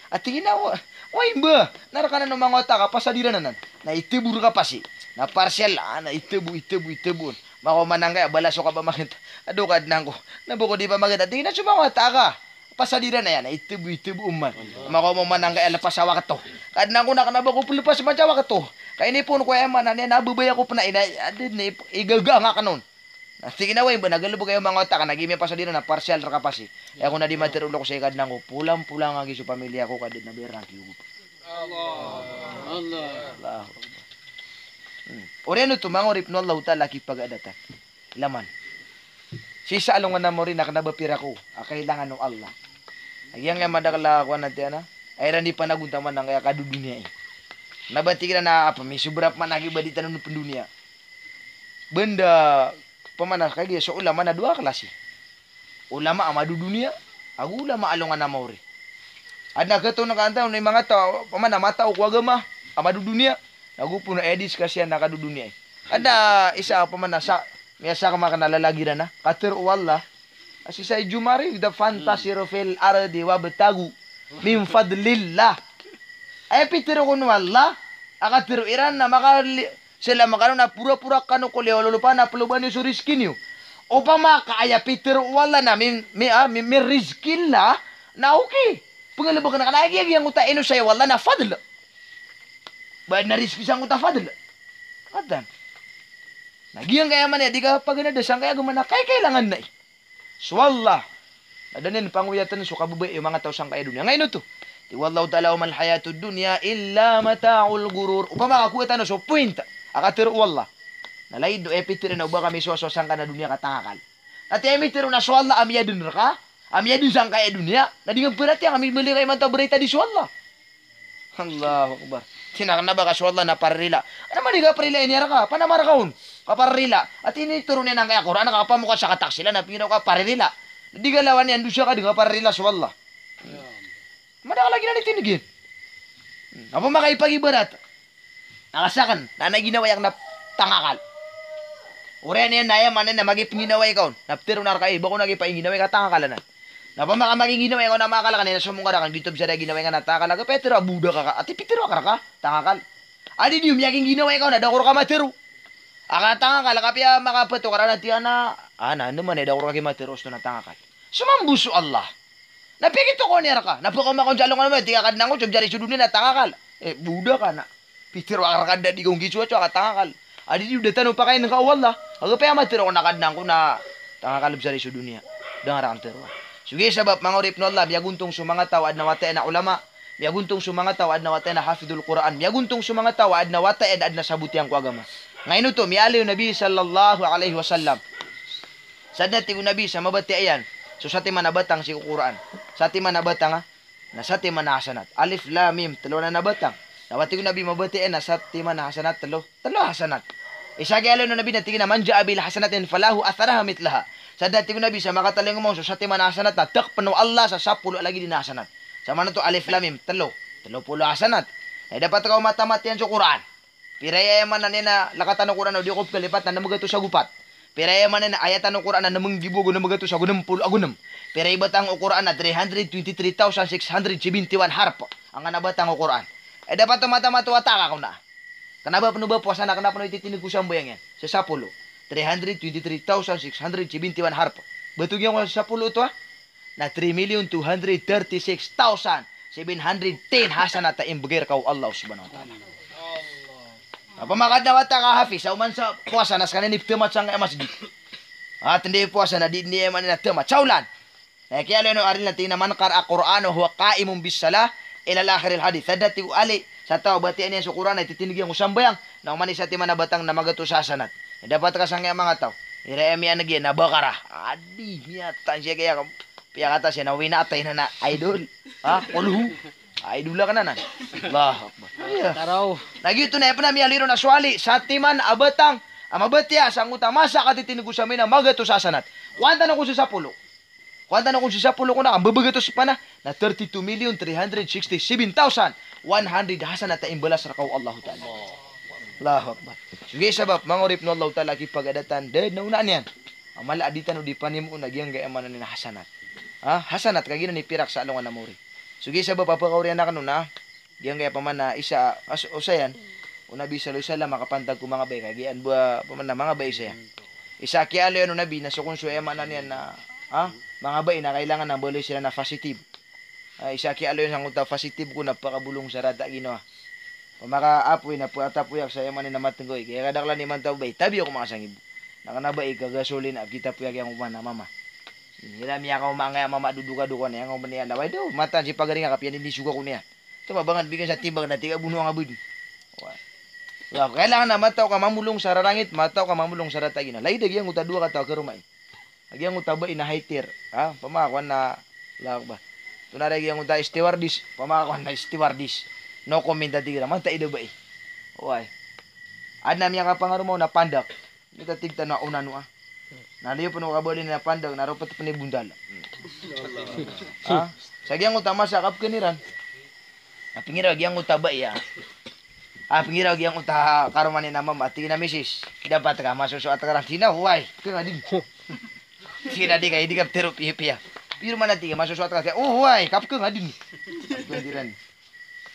A tig iyan a, wa-, oway mba, na rka nan o manga wata ka, pasadiran anan. Na itbo rka pasi. Na partial, a, na itbo, itbo, itbo on. Makaoma on angkaya a balas o kapamaganta. Ado kadnan ko. Na ba ko di pamaganta. Tig iyan a so manga wata ka. Pasadiran aya na itbo, itbo oman. Makaoma on angkaya a lepas a wakto. Kadnan ko na kna ba ko pelepas man sa wakto. Ka inipon ko aya maana niyan na babaya ko pn a ina, adn i, igaga nga kn on. Na tig iyan a oway mba na galbk aya o manga wata ka na giya miyapasadiran na partial rka pasi. Aya ko na di matharo o loks ay Kadnan ko, polampolang a giya so pamilya ko ka da dn a ba iran kiyogopan. Allah. Allah. Allahu Akbar. Hmm. Oriyan oto manga oripn o Allahu Ta'ala a kipagadatan. Ilay man. Sii sa alongan a mori na kna ba pira ko a kailangan o Allah. A giyangkaya madakel a kowan a tiyan a, a iran di panagontaman angkaya kadodoniya i. Kna ba tig iran a apa, misobra pman a giya ba di tano pndoniya. Banda pman a kagiya so ulama na dowa klasi. Ulama a madodoniya, ago ulama a alongan a mori. Adn a katoon ka antaa on i manga taw, opama na matao ko agama a madodoniya, na go pn a aya diskasiyan na kadodoniya i. Adn a isa, opama na sa, Miyasa ka makna lalagid iran a katharo o Allah a sii sa ijomari, da fantasiru fil ardi wabtaghu min fadlillah. Aya pitharo kon o Allah a katharo iran na maka, sii la makano na pura-pura kano ko liyo lolopa na ploba niyo so rizki niyo. Opama ka aya pitharo o Allah na min, mi, ah, mi, min rizkillah, na okay. Pnggalbkn ka na aya giyangkoto a inosay o Allah na fadl. Ba na rizki sangkoto a fadl. Katan. Na giyangkaya man aya di kapaganada sangkaya agama na kaikailangan na i so Allah. Na da niyan pangoyatn so kababaya o manga taw sangkaya doniya. Angkaino oto? Tig o Allahu Ta'ala, "Wa mal hayatud dunya illa mata'ul ghurur." Opama ka kowa tano so point a katharo o Allah, na lagid o aya pitharo na oba ka misowasowa sangkanan a doniya ka tangakal. Na tig a mitharo na so Allah a miyadn rka, a miyadn sangkaya doniya, na di ngka pharatiyaya ka mimili ka imanto a barita di so Allah. Allahu Akbar. Tig iyan a kna ba ka so Allah na paririla. Kna ba di ka paririla ini a rka, panamar ka on ka paririla. Ati initoron iyan angkaya Qur'an ka pamokat sa kataksila na pingiraw ka paririla. Di ka lawan iyan dosa ka di ka paririla so Allah. Mada ka lagid anan i tindg iyan. Opama ka ipagibarat. Na ka sakn, na aya ginawai akn na tangakal. Oriyan iyan na aya maana niyan na magipngginawai ka on. Na pitharo na rka, eh, ba ko na gipaingginawai ka tangakal anan. Na opama ka magingginawai ka on na makakal ka niyan na somong ka rakn, giyoto bs a ginawai ngka na tangakal, a kapiya tharo a bodak ka, ati pitharo akn rka tangakal. A di niyo miyakingginawai ka on na da ko rka matharo a ka tangakal, a kapiya makapato ka rakn na tig iyan a, ah, na anda man i da ko rka kimatharo osto na tangakal. So mambo so Allah. Na piyakitokawan iyan rka. Na pkaoma ka on sa alongan a tig a Kadnan ko, so bs ari so doniya na tangakal. Eh, bodak ka na. Pitharo akn rka da di ko nggisowasowa ka tangakal. A di di o da tano pakain ka o Allah. A kapiya matharo ko na Kadnan ko na tangakal bs ari so doniya. Da ngka rakn tharoa. So giya sabap manga oripn o Allah, miyagontong so manga taw a adn a wata iyan a ulama. Miyagontong so manga taw a adn a wata iyan a hafidhul Qur'an. Miyagontong so manga taw a adn a wata iyan a adn a sabot iyan ko agama. Angkaino oto, miyaaloy o Nabi sallallahu alaihi wasallam. Sadn a tig o Nabi sa mabatiya iyan so satiman a batang sii ko Qur'an. Satiman a batang, ah, na satiman a hasanat. Alif Lam Mim, tlo anan a batang. Na ba tig o Nabi mabatiya iyan a satiman a hasanat, tlo, tlo a hasanat. Isa a kiyaaloy o Nabi na tig iyan a, "Man jaa bil hasanatin falahu atharaha mithlaha." Sadn a tig o Nabi sa makatalingoma on so satiman a hasanat na tpn o Allah sa sapolo a lagid iyan a hasanat. Sa maana oto Alif Lam Mim, tlo. Tlo polo a hasanat. Na dapat ka o matamat iyan so Qur'an. Pira i aya maana niyan na lakatan o Qur'an o di ko pkalipat na nm gatos ago pat. Pira i aya maana niyan na ayatan o Qur'an na nm nggibo ago nm gatos ago nm polo ago nm. Pira i batang o Qur'an na three hundred twenty-three thousand six hundred seventy-one harp. Angkanan a batang o Qur'an. Aya dapat o matamat o wata ka kna. Kna ba pn o ba powasa na kna pn o ititindg ko sambayang iyan. Sa sapolo. Three hundred twenty-three thousand six hundred seventy-one harp. Ba oto giyangkoto a sapolo oto a na three million two hundred thirty-six thousand seven hundred ten hasanat a imbgay rka o Allah subhanahu wa ta'ala. Opama ka adn a wata ka hafiz, sa oman sa powasa na skaniyan i pthamat sangkaya masgit. A, tnday powasa na di, di aya maana niyan na thamat. Sa olan. Na kiyaaloy o Aril na tig iyan a, "Man qara'a Qur'an wa huwa qa'imun bis salah ila akhiril hadith." Sadn a tig o Ali, sa taw a batiya niyan so Qur'an a ititindg iyan ko sambayang, na oman i satiman a batang na magatos a hasanat. Dapat ka sangkaya manga taw. Igira aya miyaneg iyan na Baqarah. A di, miyatan siya kaya ka Piyakata siya na winatay na na idol. Ha? Kulhu. Idol ka na na. Allahu Akbar. Iya. Taraw. Na giyoto na aya pn a miyaaloy ron a so Ali, satiman a batang a mabatiya sangkoto a masa a katitindg ko sambayang na magatos a hasanat. Kowaan tano kon sa sapolo. Kowaan tano kon sa sapolo ko na, ka mbabagatos pn a, na thirty-two million three hundred sixty-seven thousand one hundred hasanat a imbalas rka o Allahu Ta'ala. Allahu Akbar. So giya sabap, manga oripn o Allahu Ta'ala a kipagadatan, da dn a onaan iyan. A mala a di tano di panimoon a giyangkaya maana niyan na hasanat. Ha? Hasanat ka giyanan i pirak sa alongan a maori. So giya sabap a pkaoriyan akn on na giyangkaya pman a isa a, os-, osayan o Nabi sallallahu alaihi wasallam a kapantag ko manga bai, ka giyangkaya pman a manga bai saya. Isa a kiyaaloy o Nabi na so kon so aya maana niyan na, ha? Manga bai na kailangan a mbaloy siran a positive. A, isa a kiyaaloy sangkoto a positive ko na pakabolong sa rata a ginawa. Pamaka apoy na pkatapoyak sa aya maana niyan na matnggaw i. Kaya kadaklan imanto a bai, tabi ako makasangib. Na kna ba i kagasolin a kitapoyak iyan ko man a mama. Igira miyakaoma angkaya mama a dodokadokan iyan ko man iyan. Laway do, mataan si pagaring a kapiya niyan di soga ko niyan. Ito mabangan bigan sa timbang na tig a bonoa nga bodi. Wa. Wa, kailangan na mataw ka mamolong sa rarangit, mataw ka mamolong sa rata a ginawa. Lagid a giyangkoto a dowa kataw a karoma i. A giyangkoto a bai na haitir. Ha? Pamakakowan na, Allahu Akbar. Tonaa i giyangkoto a stewardess. Pamakakowan na stewardess. No comment a tig iran. Mataid a bai. Oway. Adn a miyakapangaroma on a pandak. Mita tig tano a onano a. Na liyo pn o kabaloy na pandak na ropet pn i bondal. Ha? Sa giyangkoto a masa a kapkhan iran. Na pingiraw a giyangkoto a bai a A pingiraw giyangkoto a karoma niyan a mama, tig iyan a misis, dapat ka masosoat ka ran. Tig iyan a oway, kena dn. Tig iyan a di ka, di ka ptero piyapiya. Pero man a tig iyan a masosoat ka, tig iyan a oway, kapkeng a dn.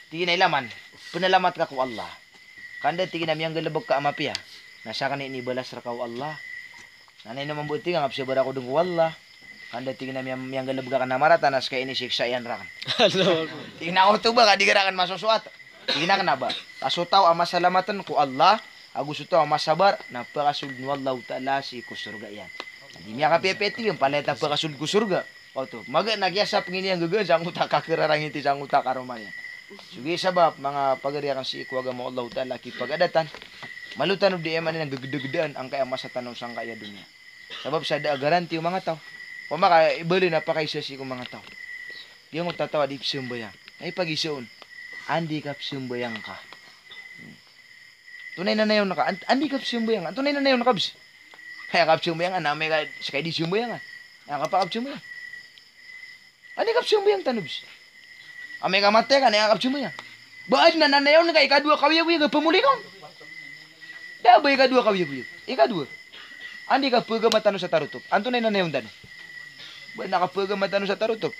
Tig iyan a ilaman, pnalamat ka ko Allah. Kanda tig iyan a miyanggalbk ka a mapiya na sakn i inibalas rka o Allah. Na ino mambo tig iyan a kapsabar ako dn ko Allah. Kanda tig iyan a miyang-, miyanggalbk ka na marata na ska inisiksa iyan rakn. Allahu Akbar. Tig iyan a oto ba ka di ka rakn masosoat. Tig iyan a kna ba, ka so taw a masalamat ko Allah ago so taw a masabar na pakasold o Allahu Ta'ala sii ko sorga iyan. Na di miyakapiyapiya tig iyan, palaya ta pakasold ko sorga. Oto, magaan a kiyasapng iyan gagaga sangkoto a kakararangiti sangkoto a karoma niyan. So giya sabap, manga pagari akn sii ko agama o Allahu Ta'ala, kipagadatan. Malo tano di iman iyan gagdagdaan angkaya masa tano sangkaya doniya. Sabap sa da a garanti o manga taw. Opama ka ibaloy na pakaisa sii ko manga taw. Giyangkoto a taw a di pzambayang. Na ipagiza on, anda i kapzambayang ka? Antonaa i nanayawn ka? An-, anda i kapzambayang? Antonaa i nanayawn ka bs? Aya kapzambayang, na amay ka ska i di zambayang, a. Aya kapakapzambayang. Anda i kapzambayang tano bs? Amay ka matay ka, na aya kapzambayang. Ba adn a nanayawn ka, ikadowa kawiyagoyag a pamoli ka on. Da a ba ikadowa kawiyagoyag. Ikadowa. Anda i kapagama tano sa tarotop? Antonaa i nanayawn tano? Ba adn a kapagama tano sa tarotop?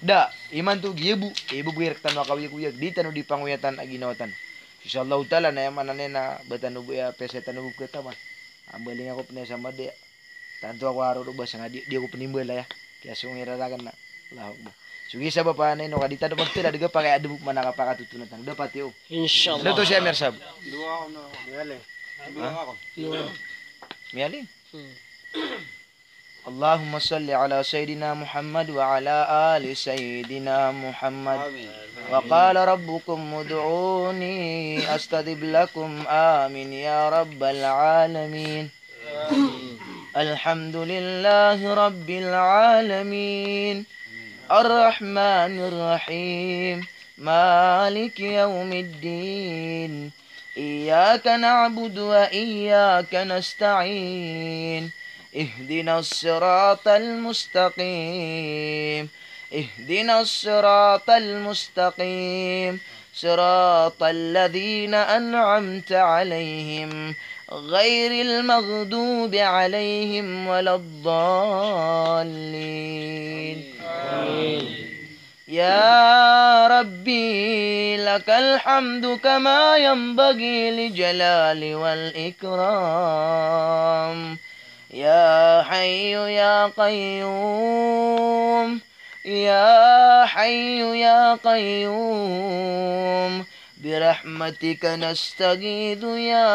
Da, imanto giya bo, ibabay rktano a kawiyagoyag, di tano di pangoyatan a ginawa tano. Insha Allahu Ta'ala, na aya maana niyan na ba tano bo aya pesa tano bo kataman. Ambaling ako pn aya sa madi. Tanto ako a roo ba sanga di, di ako pn imbalay a. Kiyasong iran rakn na. Allahu Akbar. So giya sabap a na ino ka di tano magtala, da ka pakay adn bo pman a kapakatotonat tano. Dapat iyo. Insha Allah. Dato siya, Mir Sab. Dowa ako na, miyaling. Dowa ako. Dowa. Miyaling? Hmm. اللهم صل على سيدنا محمد وعلى آل سيدنا محمد. آمين. وقال ربكم ادعوني أستجب لكم. آمين يا رب العالمين. الحمد لله رب العالمين. الرحمن الرحيم. مالك يوم الدين. إياك نعبد وإياك نستعين. اهدنا الصراط المستقيم. اهدنا الصراط المستقيم. صراط الذين أنعمت عليهم غير المغضوب عليهم ولا الضالين. آمين. يا ربي لك الحمد كما ينبغي لجلال والإكرام. يا حي يا قيوم، يا حي يا قيوم، برحمتك نستغيث يا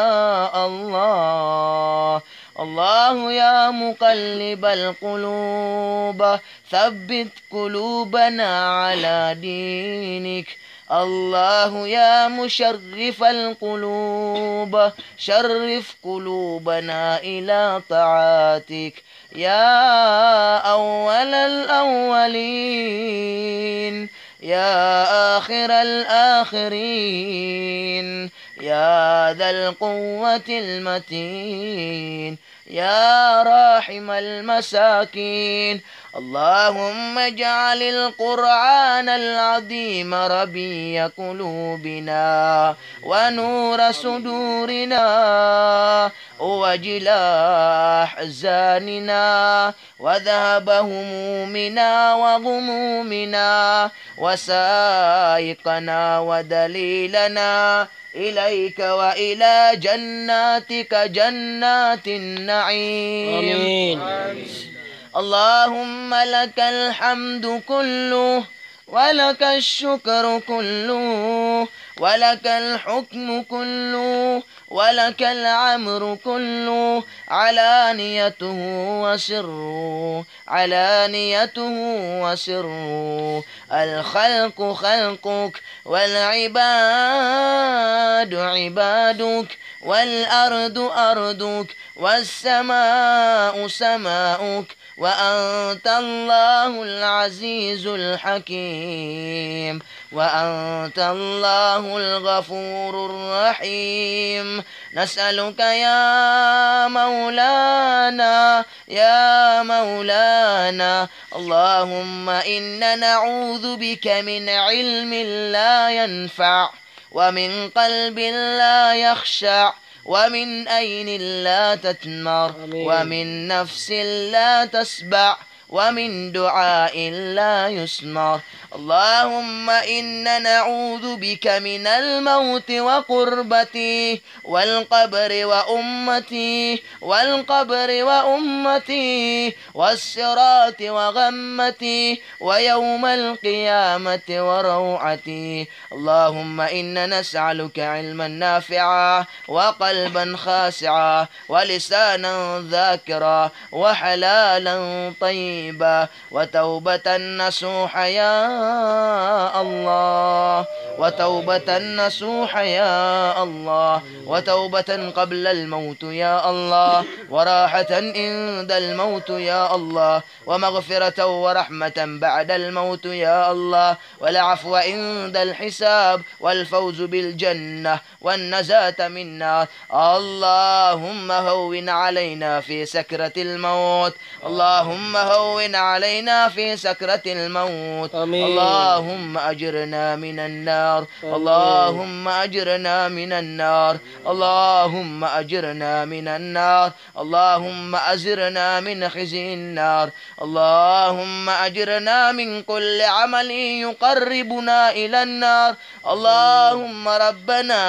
الله. الله يا مقلب القلوب، ثبت قلوبنا على دينك. الله يا مشرف القلوب، شرف قلوبنا إلى طاعتك. يا أول الأولين، يا آخر الآخرين، يا ذا القوة المتين، يا راحم المساكين، اللهم اجعل القرآن العظيم ربيع قلوبنا ونور صدورنا وجلاء أحزاننا وذهاب همومنا وغمومنا وسائقنا ودليلنا إليك وإلى جناتك جنات النعيم. آمين. اللهم لك الحمد كله ولك الشكر كله ولك الحكم كله ولك الأمر كله علانيته وسره، علانيته وسره. الخلق خلقك والعباد عبادك والأرض أرضك والسماء سماؤك وأنت الله العزيز الحكيم، وأنت الله الغفور الرحيم. نسألك يا مولانا، يا مولانا، اللهم إنا نعوذ بك من علم لا ينفع، ومن قلب لا يخشع، ومن عين لا تدمع، آمين. ومن نفس لا تشبع، ومن دعاء لا يسمع. اللهم إنا نعوذ بك من الموت وقربته، والقبر وأمته، والقبر وأمته، والصراط وغمته، ويوم القيامة وروعته. اللهم إنا نسألك علما نافعا وقلبا خاشعا ولسانا ذاكرا وحلالا طيبا وتوبة نصوحا يا الله، وتوبة نصوحا يا الله، وتوبة قبل الموت يا الله، وراحة عند الموت يا الله، ومغفرة ورحمة بعد الموت يا الله، والعفو عند الحساب، والفوز بالجنة، والنجاة من النار. اللهم هون علينا في سكرة الموت. اللهم هون علينا في سكرة الموت. آمين. اللهم أجرنا من النار. آمين. اللهم أجرنا من النار. اللهم أجرنا من النار. اللهم أجرنا من خزي النار. اللهم أجرنا من كل عمل يقربنا إلى النار. اللهم ربنا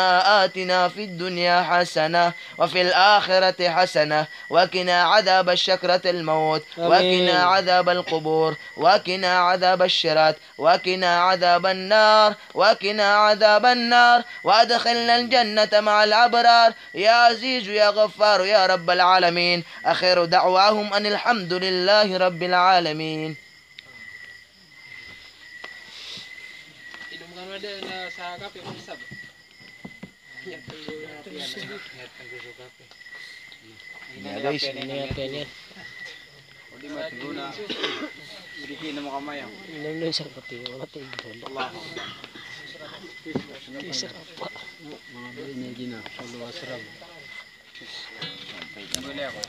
آتنا في الدنيا حسنة وفي الآخرة حسنة وقنا عذاب سكرة الموت، آمين. وقنا عذاب القبور، وقنا عذاب الصراط، وقنا عذاب النار، وقنا عذاب النار، وأدخلنا الجنة مع الأبرار، يا عزيز يا غفار يا رب العالمين. آخر دعواهم أن الحمد لله رب العالمين. Inom kano da na sa kape ko sab. Niya, guys. Niya, guys. O di matgo na. Di ki na makamaya. Inom na sa kape, wala tayo. Allah. Isa pa. Mga bali niya gina, sa luwas ram. Bali ako.